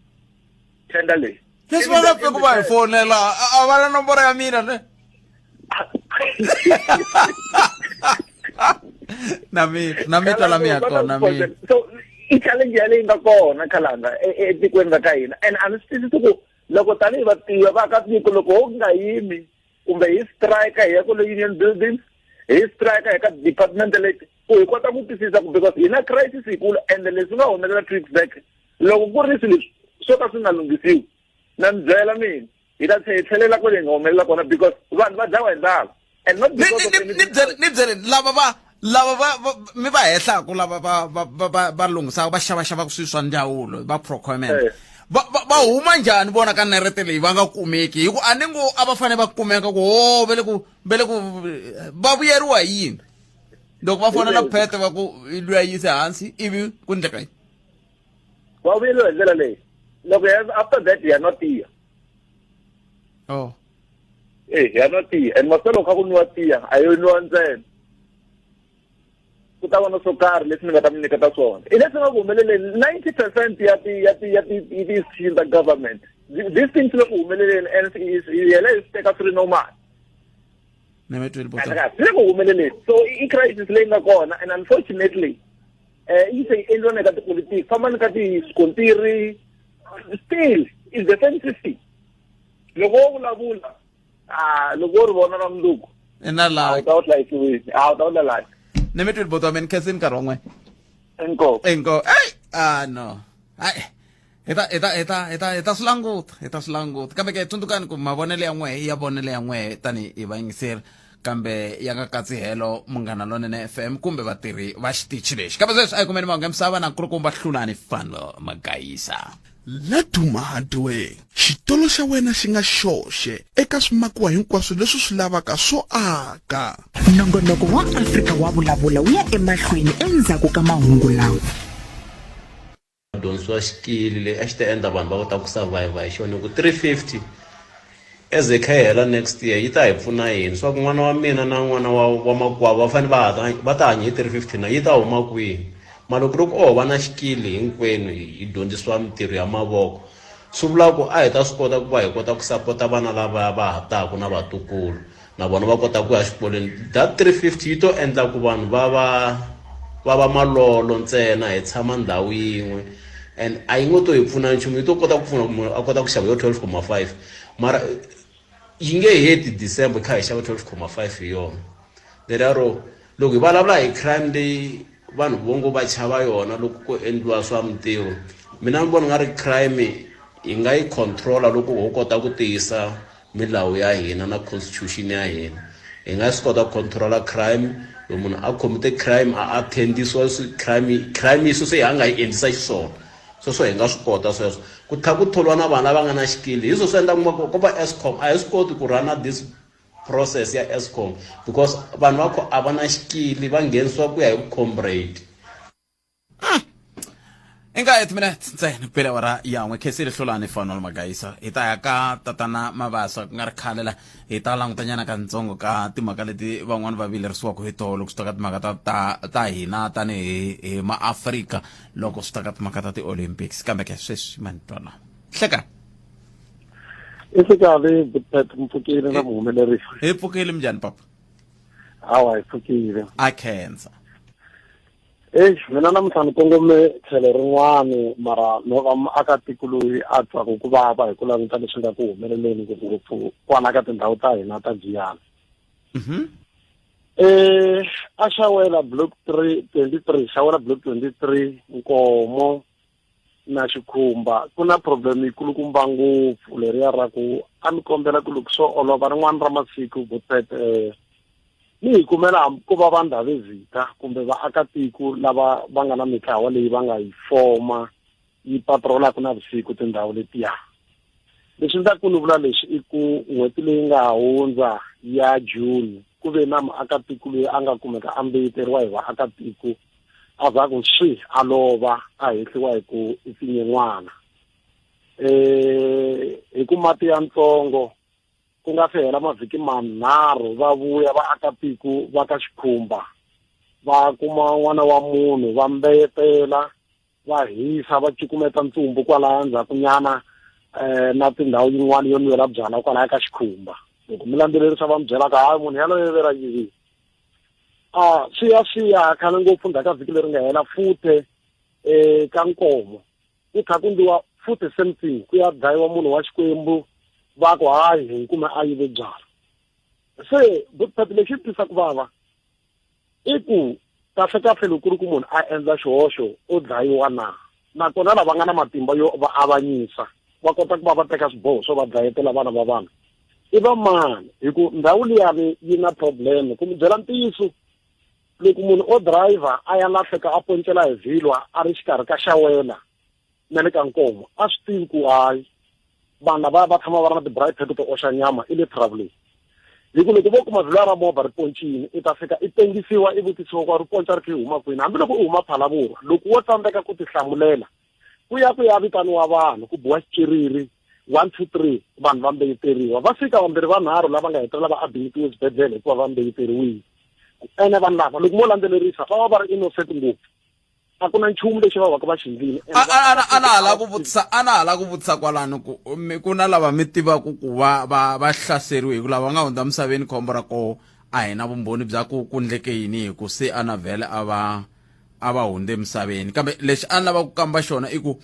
Speaker 5: tender leyi.
Speaker 1: Leswi va nga pfi ku va hi fonela a va na nomboro ya mina ne na mi na mi twa la mi ya kona mi.
Speaker 5: So i challenge yaleyi nga kona khalanga etikweni ra ka hina, and a ni swi twisisi ku loko tanihi vativa vaakatiko loko ho nga yimi kumbe hi strike hi ya kwale union buildings, hi strike hi ka department leti ku hi kota ku twisisa ku because hi na crisis yikulu. And leswi nga humelela 2 weeks back, loko ku ri swilo leswi swo ka swi nga lunghisiwi, na mi byela mina hi ta tlhela hi tlhelela kwale hi nga humelela kona, because vanhu va dlawa hi ndlala and not because of
Speaker 1: anything. Ni byele lava va mi va hehlaku, lava va va va va va lunghisaka, va xavaxavaka swilo swa ndzawulo, va procurement, va huma njhani vona ka nerete leyi va nga kumeki? Hi ku a ni ngo a va fanele va kumeka ku ho ve le ku va vuyeriwa hi yini loko va fonela phete va ku luya yise hansi, ivi ku ndleka yini?
Speaker 5: Va vuyeriwa hi ndlela leyi, loko ya after that ya nwa tiya.
Speaker 1: Oh.
Speaker 5: Eh, ya nwa tiya, and maselo kha ku nwiwa tiya a yo nwiwa ntsena, ku ta va na swo karhi leswi ni nga ta mi nyiketa swona. I leswi nga ku humeleleni 90% ya ti ti-institution ta government. These things le ku humeleleni, and hi hela hi swi teka swi ri normal.
Speaker 1: Ni mi twile bota.
Speaker 5: Kahle swi le ku humeleleni. So i crisis leyi nga kona, and unfortunately yi se yi endliwa na ka tipolitiki, famba ni ka tisikontiri, still is the same system. Loko wo vulavula, ah, loko wo ri vona ra mundzuku
Speaker 1: i na
Speaker 5: a
Speaker 1: laha
Speaker 5: wu ta wu hlayisiwile, a wu ta wu lalaki.
Speaker 1: Ni mi twile bota, mi ni khensini nkarhi wan'we.
Speaker 5: Inkomu.
Speaker 1: Inko ey, ah no, hayi, hi ta swi languta, hi ta swi languta. Kambe ke tsundzukani ku mavonelo ya n'wehe ya vonelo ya n'wehe tanihi hi vayingiseri, kambe ya nga katsi helo Munghana Lonene FM kumbe vatirhi va xitichi lexi. Kambe sweswi a hi kumeni mahungu ya misava na nkulukumba Hlulani Fanelo Magayisa.
Speaker 4: Laduma Hardware, xitolo xa wena xi nga xoxe eka swimakiwa hinkwaswo leswi u swi lavaka swo aka.
Speaker 3: Nongonoko wa Afrika wa Vulavula wu ya emahlweni endzhaku ka mahungu lawa.
Speaker 8: Dyondzisiwa xikili leyi a xi ta endla vanhu va kota ku survivor hi xona, ku 350 as hi kha hi hela next year yi ta hi pfuna yini, swa ku n'wana wa mina na n'wana wa makwavo va fanele va ta hanya hi 350 na yi ta huma kwihi mara loko ri ku o va na xikili hinkwenu hi dyondzisiwa mintirho ya mavoko, swi vula ku a hi ta swi kota ku va hi kota ku sapota vana lava va ha taku na vatukulu na vona va kota ku ya xikolweni. That 350 yi to endla ku vanhu va va malolo ntsena, hi tshama ndhawu yin'we, and a yi ngo to hi pfuna nchumu. Yi to kota ku pfuna ku munhu a kota ku xava yo 12,5, mara yi nge heti December kha hi xava 12,5 hi yona. Leriya ro loko hi vulavula hi crime leyi vanhu vo ngo va chava yona loko ko endliwa swa mintirho, mina ni vona nga ri crime hi nga yi controla loko ho kota ku tiyisa milawu ya hina na constitution ya hina. Hi nga swi kota ku controla crime. Loko munhu a commit crime, a attendisiwa crime yi sweswo a nga yi endlisa xiswona sweswo, hi nga swi kota sweswo ku tlhela ku tholiwa na vanhu lava nga na xikili. Hi swo swi endla kuma ko va Eskom a hi swi koti ku run this process ya Eskom because vanhu va kho a va na xikili, va nghenisiwa ku ya hi comrade.
Speaker 1: I nga 8 minutes ntsena ku pele awara yan'we. Khensile Hlulani Fanol Magayisa. Hi ta ya ka tatana Mabasa ku nga ri khale la, hi ta langutanyana katsongo ka timhaka leti van'wani va vilerisiwaka hi toho loko swi ta ka timhaka ta hina tanihi hi maafrika, loko swi ta ka timhaka ta ti-Olympics. Kambe ke sweswi mani twana hleka.
Speaker 6: I xikarhi Butpet, mpfukile na muhumelerisi.
Speaker 1: Hi pfukile, minjhani papa?
Speaker 6: Hawa, hi pfukile.
Speaker 1: A khensa.
Speaker 6: Eish, mina namuntlha ni kongome tlhelo rin'wani, mara no va muakatiko loyi a twaku ku vava hi ku languta leswi nga ku humeleleni, ngopfungopfu kwala ka tindhawu ta hina ta Giyani. A Xawela block 3 23, Xawela block 23, Nkomo na Xikhumba, ku na problem yikulukumba ngopfu leriya ra ku a mi kombela ku loko swo olova rin'wana ra masiku, Butpet,
Speaker 5: Mi hi kumela hambi ko va vandhavezitha kumbe vaakatiko lava va nga na mitlawa leyi va nga yi foma yi patrolaka navusiku tindhawu letiya. Leswi ndzi ku ni vula leswi i ku n'hweti leyi nga hundza ya June ku ve na muakatiko loyi a nga kumeka a mbeyeteriwa hi vaakatiko a za ku swi a lova a hehliwa hi ku i pfinye n'wana. Eh hi ku mati ya ntsongo ku nga se hela mavhiki manharhu va vuya vaakatiko va ka Xikhumba va kuma n'wana wa munhu va mbeyetela va hisa va cukumeta ntsumbu kwalaya ndzhakunyana um na tindhawu yin'wana yo nwela byala kwalaya ka Xikhumba. Loko mi landzelerisa va mi byelaka hayi munhu yaloye ve ra yivile. A swi ya swi ya khale ngopfu ndzhaku ka vhiki leri nga hela futhe um ka Nkomo ku kha ku ndliwa futhi same thing ku ya dlayiwa munhu wa Xikwembu va ku hayi hi kume a yive byala. Se butphati lexi twisa ku vava i ku kahle kahle loko ku ri ku munhu a endla xihoxo o dlayiwa na, nakona lava nga na matimba yo va avanyisa va kota ku va va teka swiboho swo va dlayetela vana va vanhu i va mani, hi ku ndhawu liyani yi na problem. Ku mi byela ntiyiso, loko munhu o driver a ya lahleka a poncela hi vhilwa a ri xikarhi ka Xawela na le ka Nkomo, a swi tivi ku hayi vanhu lavaya va tshama va ri na ti-braai pack to oxa nyama i le traveleni. Hi ku loko vo kuma vhilwa ra movha ri poncile, i ta fika i tengisiwa i vutisiwa ku ri ponca ri kha i huma kwini, hambiloko u huma Phalaborwa. Loko wo tsandzeka ku tihlamulela, ku ya ku ya vitaniwa vanhu ku biwa xiciriri 1 2 3, vanhu va mbeyeteriwa. Va fika vambirhi vanharhu lava nga hetelela va admitiwe eswibedhlele hikuva va mbeyeteriwile. Ene vanhu lava loko mo landzelerisa va va va ri innocent ngopfu, a ku na nchumu lexi va vaka va xi ndlile.
Speaker 1: A na ha lava ku vutisa, a na ha lava ku vutisa kwalano ku mi ku na lava mi tivaka ku va va va hlaseriwe, hi ku lava nga hundza misaveni khombo ra koho a hi na vumbhoni bya ku ku ndleke yini, hi ku se a na vhele a va a va hundze emisaveni. Kambe lexi a ni lava ku kamba xona i ku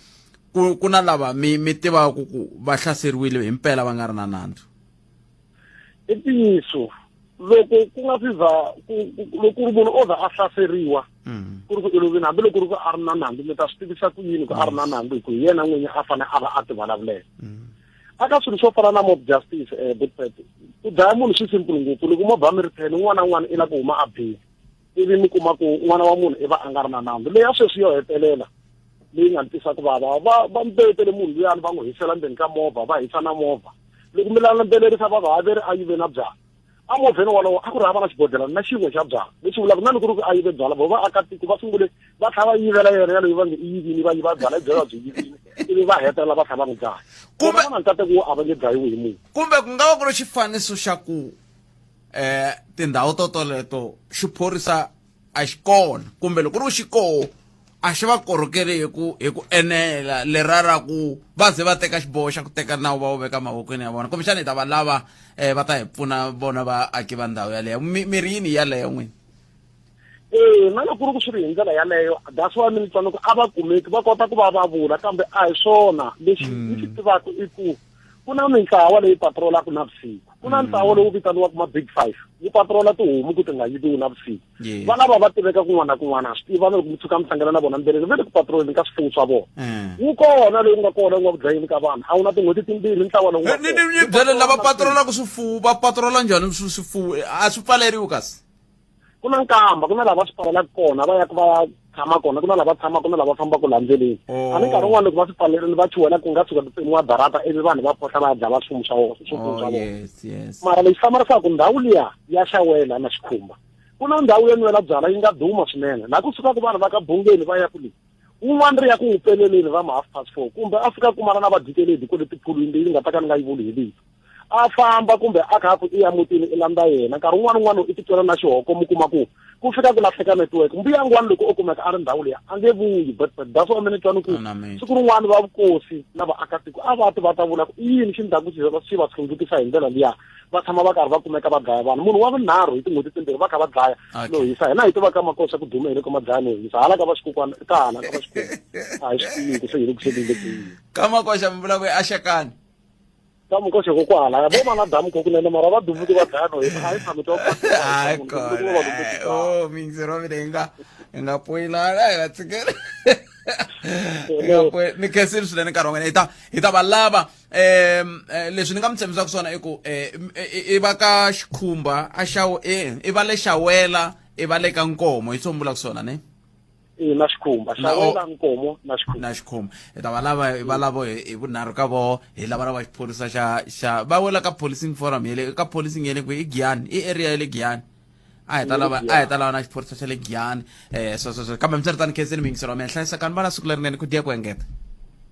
Speaker 1: ku ku na lava mi mi tivaka ku va hlaseriwile hi mpela va nga ri na nandzu.
Speaker 5: I ntiyiso, loko ku nga si za loko ku ri munhu o za a hlaseriwa ku ri ku eloveni, hambiloko ku ri ku a ri na nandzu, mi ta swi tivisa ku yini ku a ri na nandzu, hi ku hi yena n'winyi a fanele a va a ti vulavulela. Aka swilo swo fana na mob justice, Butpet, ku dlaya munhu swi simple ngopfu. Loko movha mi ri 10, un'wana na un'wana i lava ku huma a bile, ivi mi kuma ku n'wana wa munhu i va a nga ri na nandzu. Leyi ya sweswi yo hetelela leyi nga ni twisa ku vava, va va mbeyetele munhu luyani va n'wi hisela ndzeni ka movha, va hisa na movha. Loko mi landzelerisa va va ve ri a yive na byala emovheni wolowo, a ku ri hava na xibodhlelana na xin'we xa byala, leswi vulaka na loko ku ri ku a yive byala, vo vaakatiko va sungule va tlhela va yivela yena yaloyi va nge i yivini, va yiva byala i byala byi yivini, ivi va hetelela va tlhela va n'wi dlaya.
Speaker 1: Kumbe
Speaker 5: va na nkateko wo a va nge dlayiwi hi munhu.
Speaker 1: Kumbe ku nga va ku ri xifaniso xa ku tindhawu to toleto xiphorisa a xi kona, kumbe loko ri xi koho a xi va korhokeli hi ku hi ku enela lera ra ku va ze va teka xiboho xa ku teka nawu va wu veka mavokweni ya vona. Kumbexana hi ta va lava va ta hi pfuna vona vaaki va ndhawu yaleyo. Mi ri yini yaleyo n'wini?
Speaker 5: Ee, na loko ku ri ku swi ri hi ndlela yaleyo, that's why mi ni twa ni ku a va kumeki va kota ku va va vula, kambe a hi swona. Lexi ni xi tivaka i ku ku na mintlawa leyi patrolaka navusiku, ku na ntlawa lowu vitaniwaka ma Big Five, wu patrola tihomu ku ti nga yiviwi navusiku. Va lava va tiveka kun'wana na kun'wana, ha swi tiva na loko mi tshuka mi hlangana na vona ndleleni, va le ku patroleni ka swifuwo swa vona. Wu kona lowu nga kona wu nga ku dlayeni ka vanhu, a wu na tin'hweti timbirhi ntlawa lowu nga
Speaker 1: Ni ni byele, lava patrolaka swifuwo va patrola njhani swifuwo? A swi pfaleriwi kasi?
Speaker 5: Ku na nkamba, ku na lava swi pfalelaka kona, va yaka va ya tshama kona, ku na lava tshamaka, ku na lava fambaka laha ndleleni. A ni nkarhi wun'wana loko va swi pfalerile va chuhela ku nga tshuka ku tsemiwa darata ivi vanhu va phohla va ya dlava swifuwo swa vona, swifuwo swa vona. Mara lexi hlamarisaka, ndhawu liya ya Xawela na Xikhumba, ku na ndhawu yo nwela byala yi nga duma swinene, laha ku sukaka vanhu va ka Bungeni va ya ku le wun'wana ri ya ku n'wi peleleni va ma 4:30, kumbe a fika kumana na vadikeledi kwale tiphulwini leyi ni nga ta ka ni nga yi vuli hi vito, a famba kumbe a kha a ku i ya mutini i landza yena. Nkarhi wun'wana wun'wana i titwela na xihoko, mi kuma ku ku fika ku lahleka network. Mbuyangwani loko o kumeka a ri ndhawu liya a nge vuyi, but that's why mina twa ni ku siku rin'wana va vukosi na vaakatiko a va ti va ta vula ku i yini xi ndhaku xi va hlundzukisa hi ndlela liya, va tshama va karhi va kumeka va dlaya vanhu. Munhu wa vunharhu hi tin'hweti timbirhi va kha va dlaya no hisa. Hina hi tiva ka makosa ku dume hi le ka madlaya no hisa, hala ka va xikukwana ka hala ka va xikukwana a hi swi tivi ku se hi le ku se
Speaker 1: ka makoxa mi vula ku a xekani.
Speaker 5: Damu ko xeko kwala vo va na damu ko kunene mara va duvuki va dlaya no a hi tshame twa
Speaker 1: hayi kona o miyingiseri wa mina hi nga hi nga poyilana hi nga tshikela Hi nga ni khensile swinene nkarhi wa n'wina hi ta hi ta va lava um leswi ni nga mi tshembisaka swona i ku um i va ka xikhumba a xaw i va le xawela i va le ka nkomo hi swo mi vulaka swona ne
Speaker 5: e na xikhumba xawela nkomo na xikhumba
Speaker 1: na xikhumba hi ta va lava hi va lavo hi vunharhu ka voho hi lava lava xiphorisa xa xa va wela ka policing forum ya le ka policing ya le kwihi i Giyani i area ya le Giyani a hi ta lava a hi ta lava na xiphorisa xa le Giyani eh so so so kambe mitsweritani khenseni miyingiselo wa mina hlayisekani va na siku lerinene ku dya ku engeta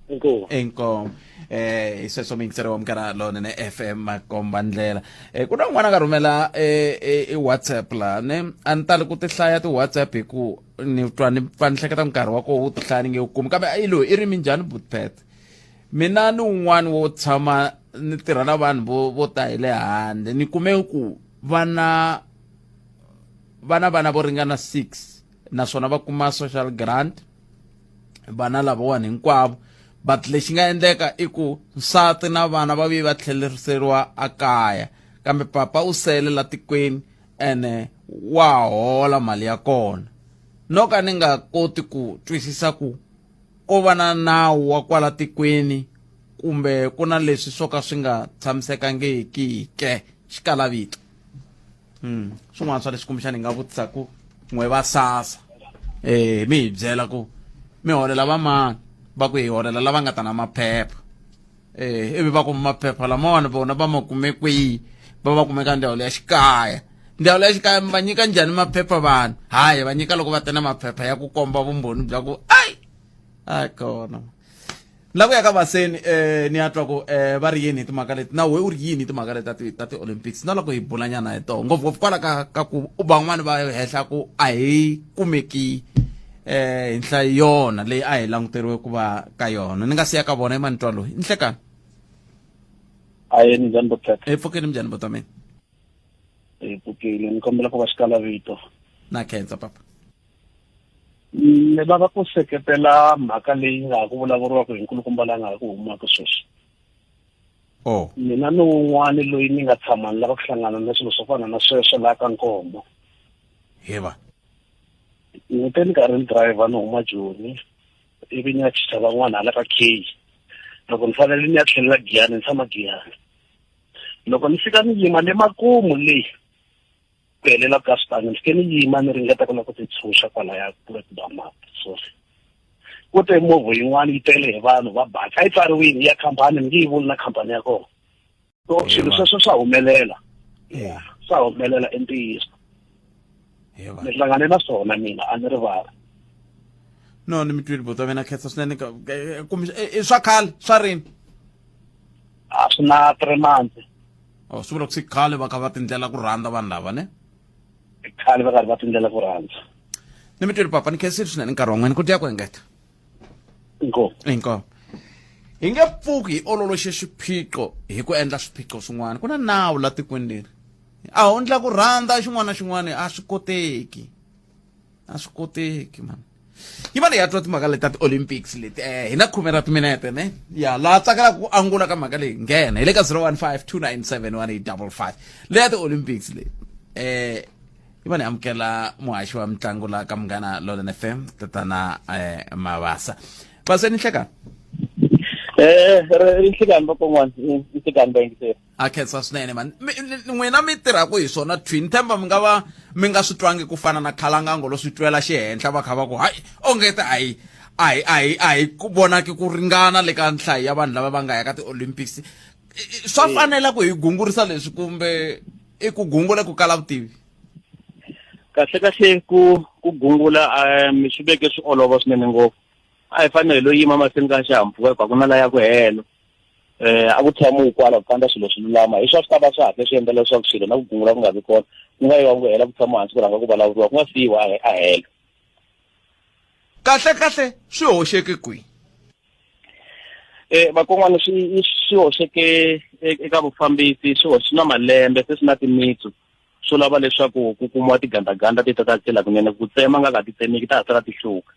Speaker 5: inkomu
Speaker 1: inkomu eh hi sweswo miyingiselo wa munghana lonene fm makomba ndlela eh ku na un'wana a nga rhumela eh, eh, i whatsapp la ne a ni tali ku ti hlaya ti-whatsapp hi ku ni twa ni pfa ni hleketa nkarhi wa koho wu ti hlaya ni nge wu kumi kambe i loyi i ri minjhani butpet mina ni un'wana wo tshama ni tirha na vanhu vo vo ta hi le handle ni kume ku vana vana vana vo ringana 6 naswona va kuma social grant vana lavawani hinkwavo but lexi nga endleka i ku nsati na vana va vuye va tlheleriseriwa akaya kambe papa u sele la tikweni ene wa hola mali ya kona no ka ni nga koti ku twisisa ku ko va na nawu wa kwala tikweni kumbe ku na leswi swo ka swi nga tshamisekangiki ke xikalavito mm. Swin'wana swa leswi kumbexana hi nga vutisaku n'we va sasa eh mi hi byela ku mi holela va mani va ku hi holela lava nga ta na maphepha eh ivi va kuma maphepha lamawani vona va ma kume kwihi va va kume ka ndzawulo ya xikaya ndzawulo ya xikaya mi va nyika njhani maphepha vanhu hayi va nyika loko va te na maphepha ya ku komba vumbhoni bya ku ayi a kona la ku ya ka vaseni eh ni ya twa ku eh va ri yini hi timhaka leti na we u ri yini hi timhaka leti ta ti ta ti-olympics na loko hi bulanyana hi toho ngopfungopfu kwala ka ka ku van'wani va hehla ku a hi kumeki eh hi nhlayo yona leyi a hi languteriwe ku va ka yona ni nga siya ka vona i manitwa loyi nhlekani
Speaker 5: aye ni njhani botata
Speaker 1: hi pfukeni minjhani bota mina
Speaker 5: hi pfukile ni kombela ku va xikala vito
Speaker 1: na khensa papa
Speaker 5: Ni lava ku seketela mhaka leyi nga ha ku vulavuriwaka hi nkulukumba la nga ha ku humaka sweswi.
Speaker 1: Oh.
Speaker 5: Mina ni wun'wani loyi ni nga tshama ni lava ku hlangana na swilo swo fana na sweswo laha ka Nkomo.
Speaker 1: Heva.
Speaker 5: Ni te ni karhi ni driver ni huma Joni ivi ni ya chicha van'wana hala ka K. Loko ni fanele ni ya tlhelela Giyani ni tshama Giyani. Loko ni fika ni yima le makumu le ku helela ka switanga ni fike ni yima ni ringeta ku lava ku ti tshunxa kwalaya ku ba mati sorry ku te movha yin'wana yi tele hi vanhu va baka a yi tsariwile ya khampani ni nge yi vuli na khampani ya kona so swilo sweswo swa humelela swa humelela i ntiyiso ni hlangane na swona mina a ni rivala
Speaker 1: no ni mi twile buti wa mina khensa swinene kumbe i swa khale swa rini
Speaker 5: a swi na three months
Speaker 1: oh swi vula ku se khale va kha va tindlela ku rhandza vanhu lava ne
Speaker 5: khale va karhi va tindlela ku rhandza
Speaker 1: ni mi twile papa ni khensile swinene nkarhi wa n'wina ku dya ku engeta
Speaker 5: inkomu
Speaker 1: inkomu hi nge pfuki hi ololoxe swiphiqo hi ku endla swiphiqo swin'wana ku na nawu la tikweni leri a ho ndla ku rhandza xin'wana na xin'wana a swi koteki a swi koteki mani yi va leyi ya twa timhaka leti ta ti-olympics leti um hi na khume ra timinete ne ya laha tsakelaka ku angula ka mhaka leyi nghena hi le ka 015 297 1855 leya ti-olympics leyi um yi va ni amukela muhaxi wa mitlangu la ka munghana lolen fm tatana um mavasa vaseni nhlekani
Speaker 5: eh ri nhlekani vakon'wana nhlekani vayingiseri
Speaker 1: a khensa swinene mani n'wina mi tirhaka hi swona twin themba mi nga va mi nga swi twangi ku fana na khalangango lo swi twela xihenhla va kha va ku hayi ongete a hi a hi a hi a hi ku vonaki ku ringana le ka nhlayo ya vanhu lava va nga ya ka ti-olympics swa fanela ku hi gungurisa leswi kumbe i ku gungula ku kala vutivi
Speaker 5: kahle kahle ku ku gungula um swi veke swi olova swinene ngopfu a hi fanele lo yima mahlweni ka xihahampfhuka hikuva ku na la ya ku helo eh a ku tshamiwi kwala ku kandza swilo swi lulama hi swa swi ta va swi hatle swi endla leswaku swilo na ku gungula ku nga vi kona ku nga yiwa ku hela ku tshama hansi ku rhanga ku vulavuriwa ku nga siyiwa a hela
Speaker 1: kahle kahle swi hoxeke kwihi
Speaker 5: eh vakon'wana swi swi hoxeke eka vufambisi swi hoxe na malembe se swi na timitsu swo lava leswaku ku kumiwa tigandaganda ti ta ta tlhela kunene ku tsema nga ka ti tsemeki ta ha sala ti hluka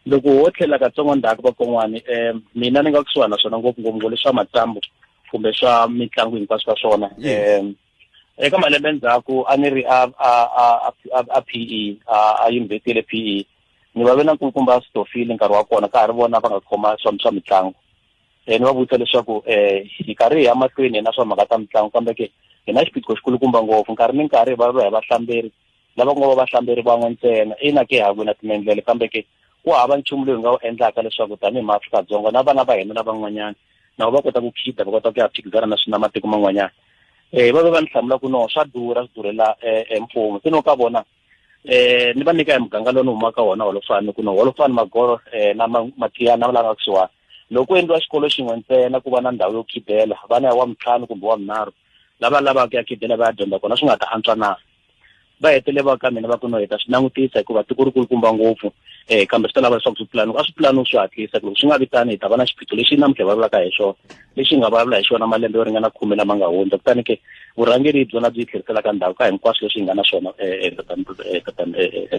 Speaker 5: loko ho tlhela katsongo ndzhaku vakon'wani um mina ni nga kusuhana na swona ngopfungopfu ngo leswa matsambu khumbe swa mitlangu hinkwaswo ka swona.
Speaker 1: Yes.
Speaker 5: Eka malembe ndzhaku a ni ri a a a a a PE a a yunivhesiti ya le PE ni va ve na nkulukumba Stofile nkarhi wa kona ka ha ri vona va nga khoma swa swa mitlangu. Ni va vutisa leswaku hi karhi hi ya mahlweni hi na swa mhaka ta mitlangu kambe ke hi na xiphiqo xikulukumba ngopfu nkarhi ni nkarhi hi vulavula hi vahlamberi lava ku nga va vahlamberi van'we ntsena ina ke ha wina timendlele kambe ke ku hava nchumu lowu hi nga wu endlaka leswaku tanihi maAfrika-Dzonga na vana va hina lavan'wanyana na va kota ku khida va kota ku ya phikizana na na matiko man'wanyana. Va ve va ni hlamula ku no swa durha swi durhela mfumo se no ka vona ni va nyika hi muganga lowu ni humaka wona Holofani ku no Holofani Magoro na Mathiyana na lava nga kusuhani loko ku endliwa xikolo xin'we ntsena ku va na ndhawu yo khidela vana ya wa mintlhanu kumbe wa minharhu lava lavaka ya khidela va ya dyondza kona swi nga ta antswa na. Va hetele va ka mina va ku no hi ta swi langutisa hikuva tiko ri kulukumba ngopfu kambe swi ta lava leswaku swi pulani a swi pulani swi hatlisa loko swi nga vi tani hi ta va na xiphiqo lexi namuntlha hi vulavulaka hi xona lexi hi nga vulavula hi xona malembe yo ringana khume lama nga hundza kutani ke vurhangeri hi byona byi tlheriselaka ndhawu ka hinkwaswo leswi hi nga na swona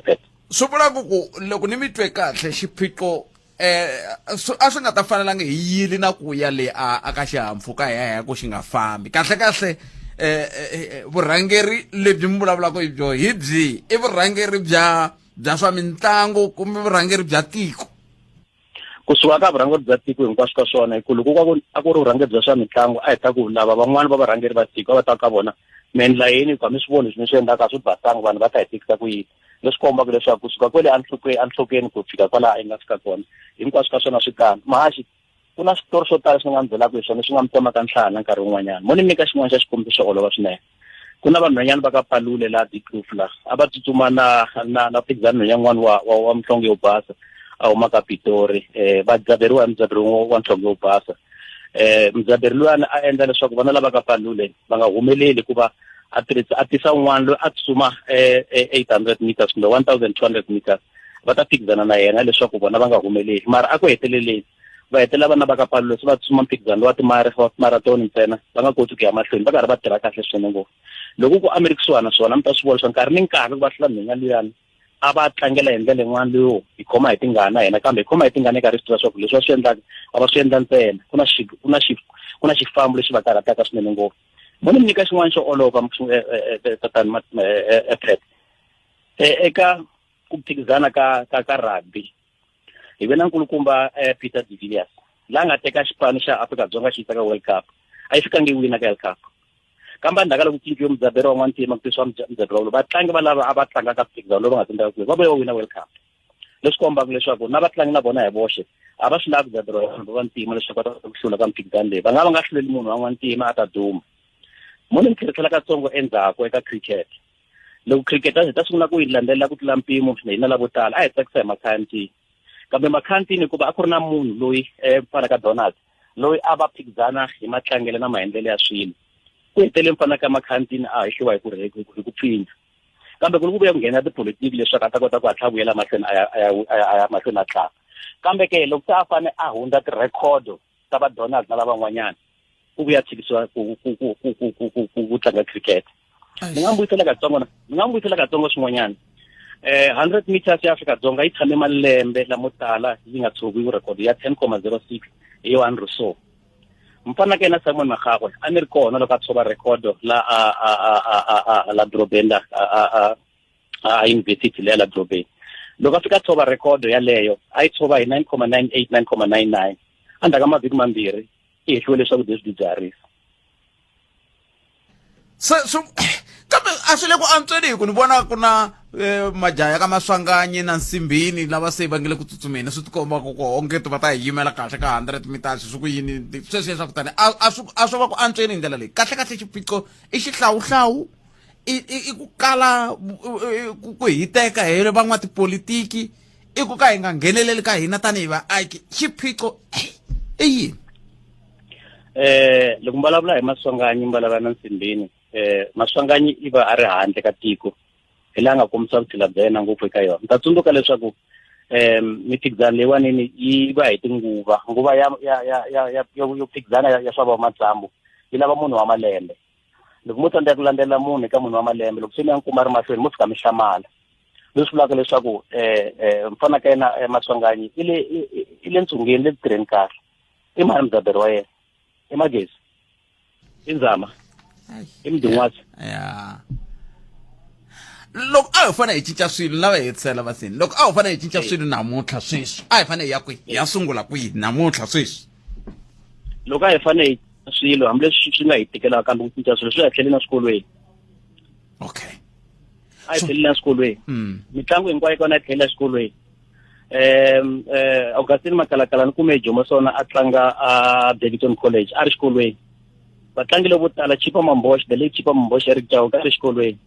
Speaker 5: Pet.
Speaker 1: Swi vula ku ku loko ni mi twe kahle xiphiqo a swi nga ta fanelanga hi yili na ku ya le a a ka xihahampfhuka hi ya hi ya ku xi nga fambi kahle kahle vurhangeri lebyi mi vulavulaka hi byo hi byi i vurhangeri bya bya swa mitlangu kumbe vurhangeri bya tiko
Speaker 5: kusuka ka vurhangeri bya tiko hinkwaswo ka swona hi ku loko a ku ri vurhangeri bya swa mitlangu a hi ta ku lava van'wani va varhangeri va tiko a va ta ka vona mi endla yini hikuva mi swi voni leswi mi swi endlaka a swi basanga vanhu va ta hi tikisa ku yini leswi kombaka leswaku kusuka kwele enhlokweni ku fika kwalaha yi nga fika kona hinkwaswo ka swona swi tano mahaxi ku na switori swo tala swi nga mi byelaka hi swona swi nga mi tsemaka nhlana nkarhi wun'wanyana mo ni nyika xin'wana xa xikombiso xo olova swinene ku na vanhwanyana va ka Palule la Dikloof la a va tsutsuma na na na phikizana nhwanyana un'wana wa wa, wa mhlonge yo basa a huma ka Pitori va dzaberiwa hi mudzaberi wa nhlonge yo basa mudzaberi luyani a endla leswaku vana lava ka Palule va nga humeleli hikuva a tirhisa a tisa un'wana loyi a tsutsuma 800 meters kumbe 1200 meters va ta phikizana na yena leswaku vona va nga humeleli mara a ku heteleleni va hetelela vana va ka Palule se va tsutsuma mphikizano wa wa timarathoni ntsena va nga koti ku ya mahlweni va karhi va tirha kahle swinene ngopfu loko ku a mi ri kusuhana swona mi ta swi vona swa nkarhi ni nkarhi loko va hlula nhwenya luyani a va tlangela hi ndlela yin'wana leyo hi khoma hi tingana hina kambe hi khoma hi tingana eka ri swi tiva swa ku leswi va swi endlaka a va swi endla ntsena ku na ku na ku na xifambo lexi va karhataka swinene ngopfu mo ni mi nyika xin'wana xo olova tatani Pet eka ku phikizana ka ka ka rugby hi ve na nkulukumba Peter de Villiers la nga teka xipano xa Afrika-Dzonga xi yisa ka World Cup a yi fikangi yi wina ka World Cup kambe endzhaku ka loko cinciwe mudzaberi wa n'wantima ku tisiwa mudzaberi wa vatlangi va lava a va tlanga ka mphikizano lowu va nga tsandzeka ku va vuye va wina World Cup leswi kombaka leswaku na vatlangi na vona hi voxe a va swi lavi ku dzaberiwa hi vanhu va vantima leswaku va ta kota ku hlula ka mphikizano leyi va nga va nga hluleli munhu wa n'wantima a ta duma mo ni mi tlherisela katsongo endzhaku eka cricket loko cricket a hi ta sungula ku yi landzelela ku tlula mpimo hina lavo tala a hi tsakisa hi makhantini kambe makhantini hikuva a ku ri na munhu loyi mfana ka Donald loyi a va phikizana hi matlangelo na maendlelo ya swilo ku hetelele mfana ka makhantini a hehliwa hi ku hi ku pfinya kambe ku ri ku vuya ku nghena tipolitiki leswaku a ta kota ku hatla vuyela mahlweni a ya a ya a ya mahlweni a tlanga kambe ke loko se a fane a hundza tirhekhodo ta va Donald na lavan'wanyana ku vuya tshikisiwa ku ku ku ku ku ku ku ku tlanga cricket ni nga mbuyisela katsongo ni nga mbuyisela katsongo swin'wanyana 100 meters ya Afrika-Dzonga yi tshame malembe lamo tala yi nga tshoviwi record ya 10,06 hi Johan Rousseau mfana ka yena Simon Magagwe a ni ri kona loko a tshova record la a a a a a la dorobeni la a a a university leya la dorobeni loko a fika a tshova record yaleyo a yi tshova hi 9,98 9,99 endzhaku ka mavhiki mambirhi i hehliwe leswaku leswi swidzidziharisi
Speaker 1: se swi kambe a swi le ku antsweni hi ku ni vona ku na majaha ya ka Maswanganyi na Nsimbini lava se va nge le ku tsutsumeni swi tikomba ku ku onge va ta hi yimela kahle ka 100 meters swi ku yini sweswiya swa ku tani a swi a swo va ku antsweni hi ndlela leyi kahle kahle xiphiqo i xihlawuhlawu i i ku kala ku hiteka hi van'watipolitiki i ku ka hi nga ngheneleli ka hina tanihi vaaki xiphiqo i yini
Speaker 5: Loko mi vulavula hi Maswanganyi mi vulavula na Nsimbini Maswanganyi i va a ri handle ka tiko hi laha nga kombisa vutshila bya yena ngopfu eka yona mi ta tsundzuka leswaku mimphikizano leyiwanini yi va hi tinguva nguva ya ya ya ya ya yo phikizana ya swa vamatsambu yi lava munhu wa malembe loko mo tsandzeka ku landzelela munhu eka munhu wa malembe loko se mi ya n'wi kuma ri mahlweni mo fika mi hlamala leswi vulaka leswaku mfana ka yena Maswanganyi i le i le ntsungeni le ku tirheni kahle i mani mudzaberi wa yena i Magezi I Nzama. I Mdingwazi.
Speaker 1: Ya. Loko a hi fanele hi cinca swilo lava hi hetisela vasini. Loko a hi fanele hi cinca swilo namuntlha sweswi, a hi fanele hi ya kwihi? Hi ya sungula kwihi namuntlha sweswi?
Speaker 5: Loko a hi fanele hi swilo hambileswi swi nga hi tikelaka kambe ku cinca swilo swi ya tlheleni eswikolweni.
Speaker 1: Okay.
Speaker 5: A hi tlheleni eswikolweni. Mitlangu hinkwayo kona yi tlhelela exikolweni. Um eh Augustine Makalakala ni kume Jomo Sona a tlanga a Daveyton College a ri xikolweni. Vatlangi lavo tala Chipa Mambosh, the late Chipa Mambosh Eric Chauke a ri xikolweni.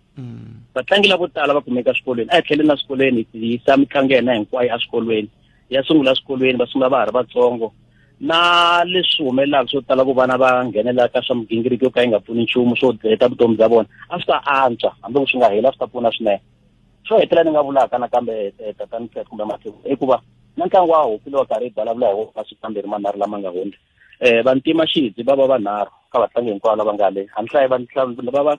Speaker 5: Vatlangi lavo tala va kumeka swikolweni. A hi tlheleni na swikolweni hi yisa mitlangu ya hina hinkwayo eswikolweni. Ya sungula eswikolweni va sungula va ha ri vatsongo. Na leswi humelelaka swo tala ku vana va nghenela ka swa migingiriko yo ka yi nga pfuni nchumu swo heta vutomi bya vona a swi ta antswa hambi ku swi nga heli a swi ta pfuna swinene. Xo hetelela ni nga vulaka nakambe tatani Fred kumbe Mathivu i ku va na ntlangu wa hockey lowu karhi hi vulavula hi wona masiku mambirhi manharhu lama nga hundza. Vantima xidzi va va vanharhu ka vatlangi hinkwavo lava nga le a ni hlayi va va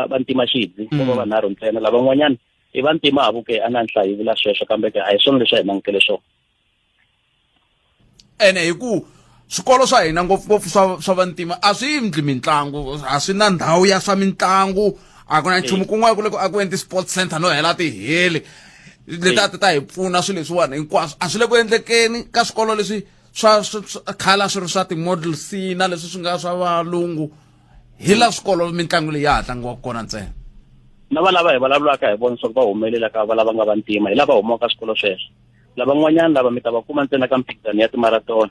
Speaker 5: vantima xidzi va va vanharhu ntsena lavan'wanyana i vantima havu ke a na nhlayi vula sweswo kambe ke a hi swona leswi a hi langutele swona.
Speaker 1: Ene hi ku swikolo swa hina ngopfungopfu swa swa vantima a swi endli mitlangu a swi na ndhawu ya swa mitlangu a ku na nchumu kun'wana ku le ku akiweni ti-sports center no hela ti heli leti a ti ta hi pfuna swilo leswiwani hinkwaswo a swi le ku endlekeni ka swikolo leswi swa khale a swi ri swa ti-model C na leswi swi nga swa valungu hi la swikolo mitlangu leyi ya ha tlangiwaka kona ntsena.
Speaker 5: Na va lava hi vulavulaka hi vona leswaku va humelela ka va lava nga vantima hi lava humaka swikolo sweswo. Lavan'wanyana lava mi ta va kuma ntsena ka mphikizano ya timarathon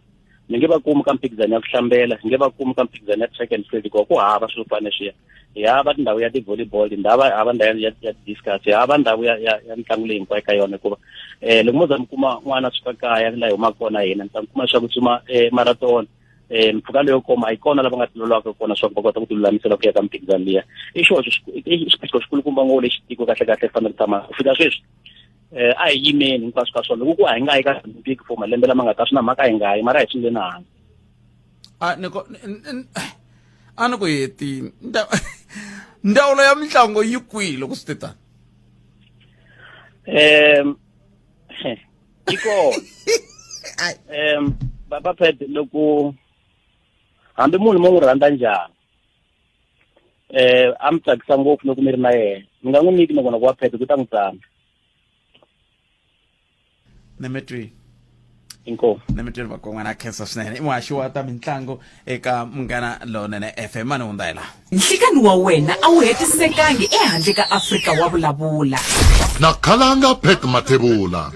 Speaker 5: mi nge va kumi ka mphikizano ya ku hlambela mi nge va kumi ka mphikizano ya track and field hikuva ku hava swilo fana leswiya. Hi hava tindhawu ya ti-volleyball tindhawu hava ndhawu ya ya discus hi hava ndhawu ya ya ya mitlangu leyi hinkwayo ka yona hikuva loko mo za mi kuma n'wana suka kaya laha hi humaka kona hina mi ta mi kuma leswaku tsuma marathon mpfhuka leyo koma a yi kona lava nga tilolaka kona leswaku va kota ku tilulamisela ku ya ka mphikizano liya. I xoxo i xiphiqo xikulukumba ngopfu lexi tiko kahle kahle fanele ku tshama ku fika sweswi. A hi yimeni hinkwaswo ka swona loko ku a hi nga yi ka Olympic for malembe lama nga ta swi na mhaka hi nga yi mara hi sungule na hansi.
Speaker 1: A ni ko a ni ku hetini ndzawulo ya mitlangu yi kwihi loko swi te tani?
Speaker 5: Yi kona. Baba Pet loko hambi munhu mo n'wi rhandza njhani a mi tsakisa ngopfu loko mi ri na yena mi nga n'wi nyiki nakona ku wa Pet ku ta n'wi tsandza.
Speaker 1: Ni mi twi.
Speaker 5: Inkomu.
Speaker 1: Ni mi twini vakon'wana khensa swinene i muhaxi wa ta mitlangu eka Munghana Lonene FM mani hundza hi laha.
Speaker 3: Nhlikani wa wena a wu hetisekangi ehandle ka Afrika wa vulavula.
Speaker 9: Na khalanga Pat Mathebula.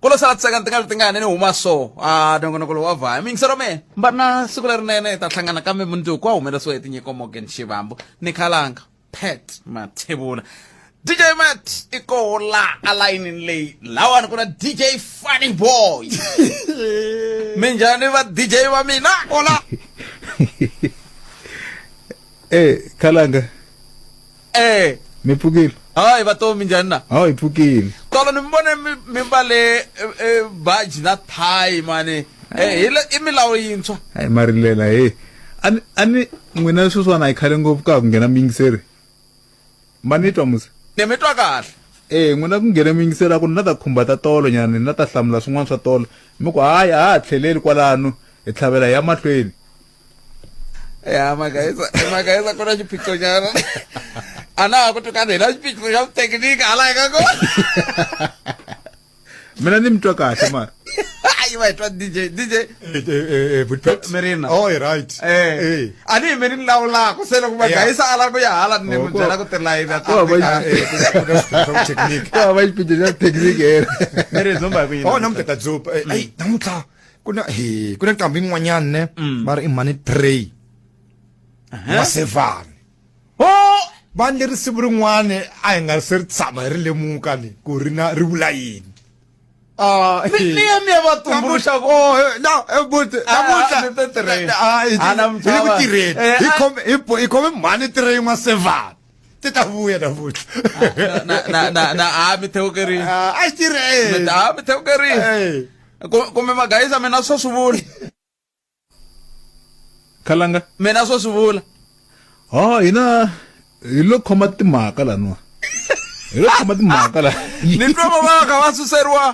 Speaker 1: Ku lo sala tiseka ti nga ri tingani ni huma so a nongonoko lowu wa vhaya miyingiselo mehe mba na siku lerinene hi ta hlangana kambe mundzuku wa humelerisiwa hi tinyiko Morgan Shivambu ni khalanga Pat Mathebula DJ Matt i koho la alayinini leyi lawani ku na DJ Funny Boy minjhani va DJ va mina kola
Speaker 10: Eh, khalanga.
Speaker 1: Eh.
Speaker 10: Mi pfukile?
Speaker 1: Hayi vatomi minjhani na?
Speaker 10: Hayi pfukile.
Speaker 1: Tolo ni mi vone mi mbale baji na thayi mani. Eh, hi le i milawu yintshwa.
Speaker 10: Hayi marilela he. Ani ani n'wina sweswiwani a yi khale ngopfu ka ku nghena miyingiseri. Ma ni twa musi?
Speaker 1: Ni mi twa kahle.
Speaker 10: Eh, n'wina ku nghena miyingiseri a ku ni na ta khumba ta tolo nyana ni na ta hlamula swin'wana swa tolo. Mi ku hayi a ha tlheleli kwalano hi tlhavela hi ya mahlweni.
Speaker 1: Ya magayiza magayiza ku na xiphiqo nyana. A na ha ku twi kambe hi na xiphiqo xa vuthekiniki hala hi nga kona.
Speaker 10: Mina ni mi twa kahle mara.
Speaker 1: Ayi va hi twa DJ DJ.
Speaker 11: But
Speaker 1: Mirina.
Speaker 11: Oh, right.
Speaker 1: Eh. A ni mi ni lawulaka se loko magayisa a lava ku ya hala ni n'wi byela ku tilayini a
Speaker 10: Ku hava
Speaker 11: technique.
Speaker 10: Ku hava xiphiqo xa technique here.
Speaker 1: Miri dzumba hi ku yini?
Speaker 11: Oh, namuntlha ta dzumba. Ai, namuntlha ku na he, ku na nqambi yin'wanyana ne va ri i mhani Trey. Masevani.
Speaker 1: Oh!
Speaker 11: Va ni risimu rin'wana a hi nga se ri tshama hi ri lemuka ni ku ri na ri vula yini. Ah,
Speaker 1: Ni ya mi ya va tumbuluxa ku
Speaker 11: Oh, na but namuntlha
Speaker 1: ni te tirheni.
Speaker 11: Ah, hi
Speaker 1: Ah, namuntlha
Speaker 11: hi le ku
Speaker 1: va-
Speaker 11: tirheni.
Speaker 1: Eh,
Speaker 11: Hi
Speaker 1: ah.
Speaker 11: khome hi hi khome mhani Trey Masevani. Ti ta vuya namuntlha.
Speaker 1: Na na na na a mi thewukerini.
Speaker 11: Ah, a xi tirheni.
Speaker 1: A mi thewukerini.
Speaker 11: Eh.
Speaker 1: Kumbe magayisa mina swo swi vula.
Speaker 10: Khalanga.
Speaker 1: Mina swo swi vula.
Speaker 10: Oh, hina hi lo khoma timhaka laniwa. Hi lo khoma timhaka la.
Speaker 1: Ni twa va va kha va suseriwa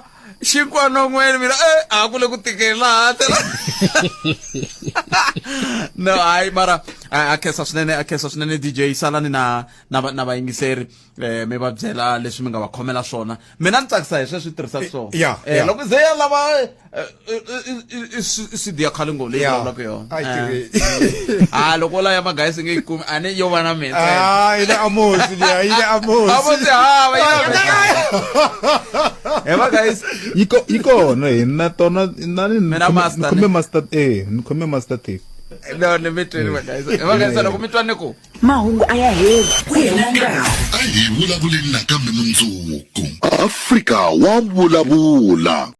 Speaker 1: xinkwa non'weni mina eh a ku le ku tikeni laha tela. No hayi mara A khensa swinene, a khensa swinene DJ. Salani na na na vayingiseri eh mi va byela leswi mi nga va khomela swona. Mina ni tsakisa hi sweswi tirhisaka swona. Eh loko ze ya lava i CD ya khale ngopfu leyi vulavulaka yona. A loko la ya magayisi nge yi kumi a ni yo va na mina.
Speaker 11: Ah, yi le Amosi liya, yi le Amosi.
Speaker 1: Amosi hava yi le He magayisi.
Speaker 10: Yi ko yi kona hi na tona na ni
Speaker 1: Mina master
Speaker 10: khome master eh ni khome master tape.
Speaker 1: No, ni mi twini magayisi. He magayisi loko mi twa ni ku
Speaker 3: Mahungu a ya heli, ku hela nkarhi.
Speaker 9: A hi vulavuleni nakambe mundzuku. Afrika wa vulavula.